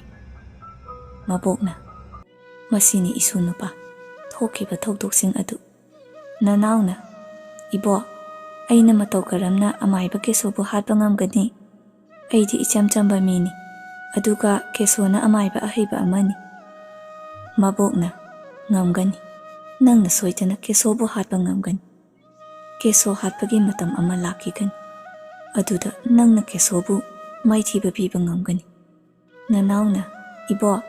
ꯃꯕꯣꯛꯅ, "ꯃꯁꯤꯅꯤ ꯏꯁꯨ ꯅꯨꯄꯥ, ꯊꯣꯛꯈꯤꯕ ꯊꯧꯗꯣꯛꯁꯤꯡ ꯑꯗꯨ"꯫ ꯅꯅꯥꯎꯅ, "ꯏꯕꯣ, ꯑꯩꯅ ꯃꯇꯧ ꯀꯔꯝꯅ ꯑꯃꯥꯏꯕ ꯀꯦꯁꯣꯕꯨ ꯍꯥꯠꯄ ꯉꯝꯒꯅꯤ? ꯑꯩꯗꯤ ꯏꯆꯝ ꯆꯝꯕ ꯃꯤꯅꯤ, ꯑꯗꯨꯒ ꯀꯦꯁꯣꯅ ꯑꯃꯥꯏꯕ ꯑꯍꯩꯕ ꯑꯃꯅꯤ"꯫ ꯃꯕꯣꯛꯅ, "ꯉꯝꯒꯅꯤ, ꯅꯪꯅ ꯁꯣꯏꯗꯅ ꯀꯦꯁꯣꯕꯨ ꯍꯥꯠꯄ ꯉꯝꯒꯅꯤ꯫ ꯀꯦꯁꯣ ꯍꯥꯠꯄꯒꯤ ꯃꯇꯝ ꯑꯃ ꯂꯥꯛꯈꯤꯒꯅꯤ, ꯑꯗꯨꯗ ꯅꯪꯅ ꯀꯦꯁꯣꯕꯨ ꯃꯥꯏꯊꯤꯕ ꯄꯤꯕ ꯉꯝꯒꯅꯤ"꯫ ꯅꯅꯥꯎꯅ, "ꯏꯕꯣ,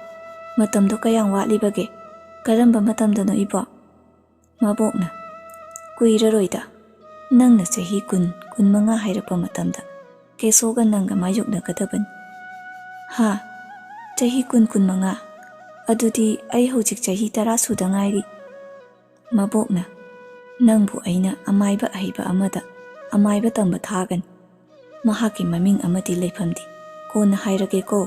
ꯃꯇꯝꯗꯣ ꯀꯌꯥꯝ ꯋꯥꯠꯂꯤꯕꯒꯦ? ꯀꯔꯝꯕ ꯃꯇꯝꯗꯅꯣ ꯏꯕꯣ?" ꯃꯕꯣꯛꯅ, "ꯀꯨꯏꯔꯔꯣꯏꯗ, ꯅꯪꯅ ꯆꯍꯤ ꯀꯨꯟ, ꯀꯨꯟꯃꯉꯥ ꯍꯥꯏꯔꯛꯄ ꯃꯇꯝꯗ ꯀꯦꯁꯣꯒ ꯅꯪꯒ ꯃꯥꯌꯣꯛꯅꯒꯗꯕꯅꯤ"꯫ "ꯍꯥ? ꯆꯍꯤ ꯀꯨꯟ, ꯀꯨꯟꯃꯉꯥ? ꯑꯗꯨꯗꯤ ꯑꯩ ꯍꯧꯖꯤꯛ ꯆꯍꯤ ꯇꯔꯥ ꯁꯨꯗ ꯉꯥꯏꯔꯤ꯫" ꯃꯕꯣꯛꯅ, "ꯅꯪꯕꯨ ꯑꯩꯅ ꯑꯃꯥꯏꯕ ꯑꯍꯩꯕ ꯑꯃꯗ ꯑꯃꯥꯏꯕ ꯇꯝꯕ ꯊꯥꯒꯅꯤ꯫ ꯃꯍꯥꯛꯀꯤ ꯃꯃꯤꯡ ꯑꯃꯗꯤ ꯂꯩꯐꯝꯗꯤ ꯀꯣꯟꯅ ꯍꯥꯏꯔꯒꯦꯀꯣ꯫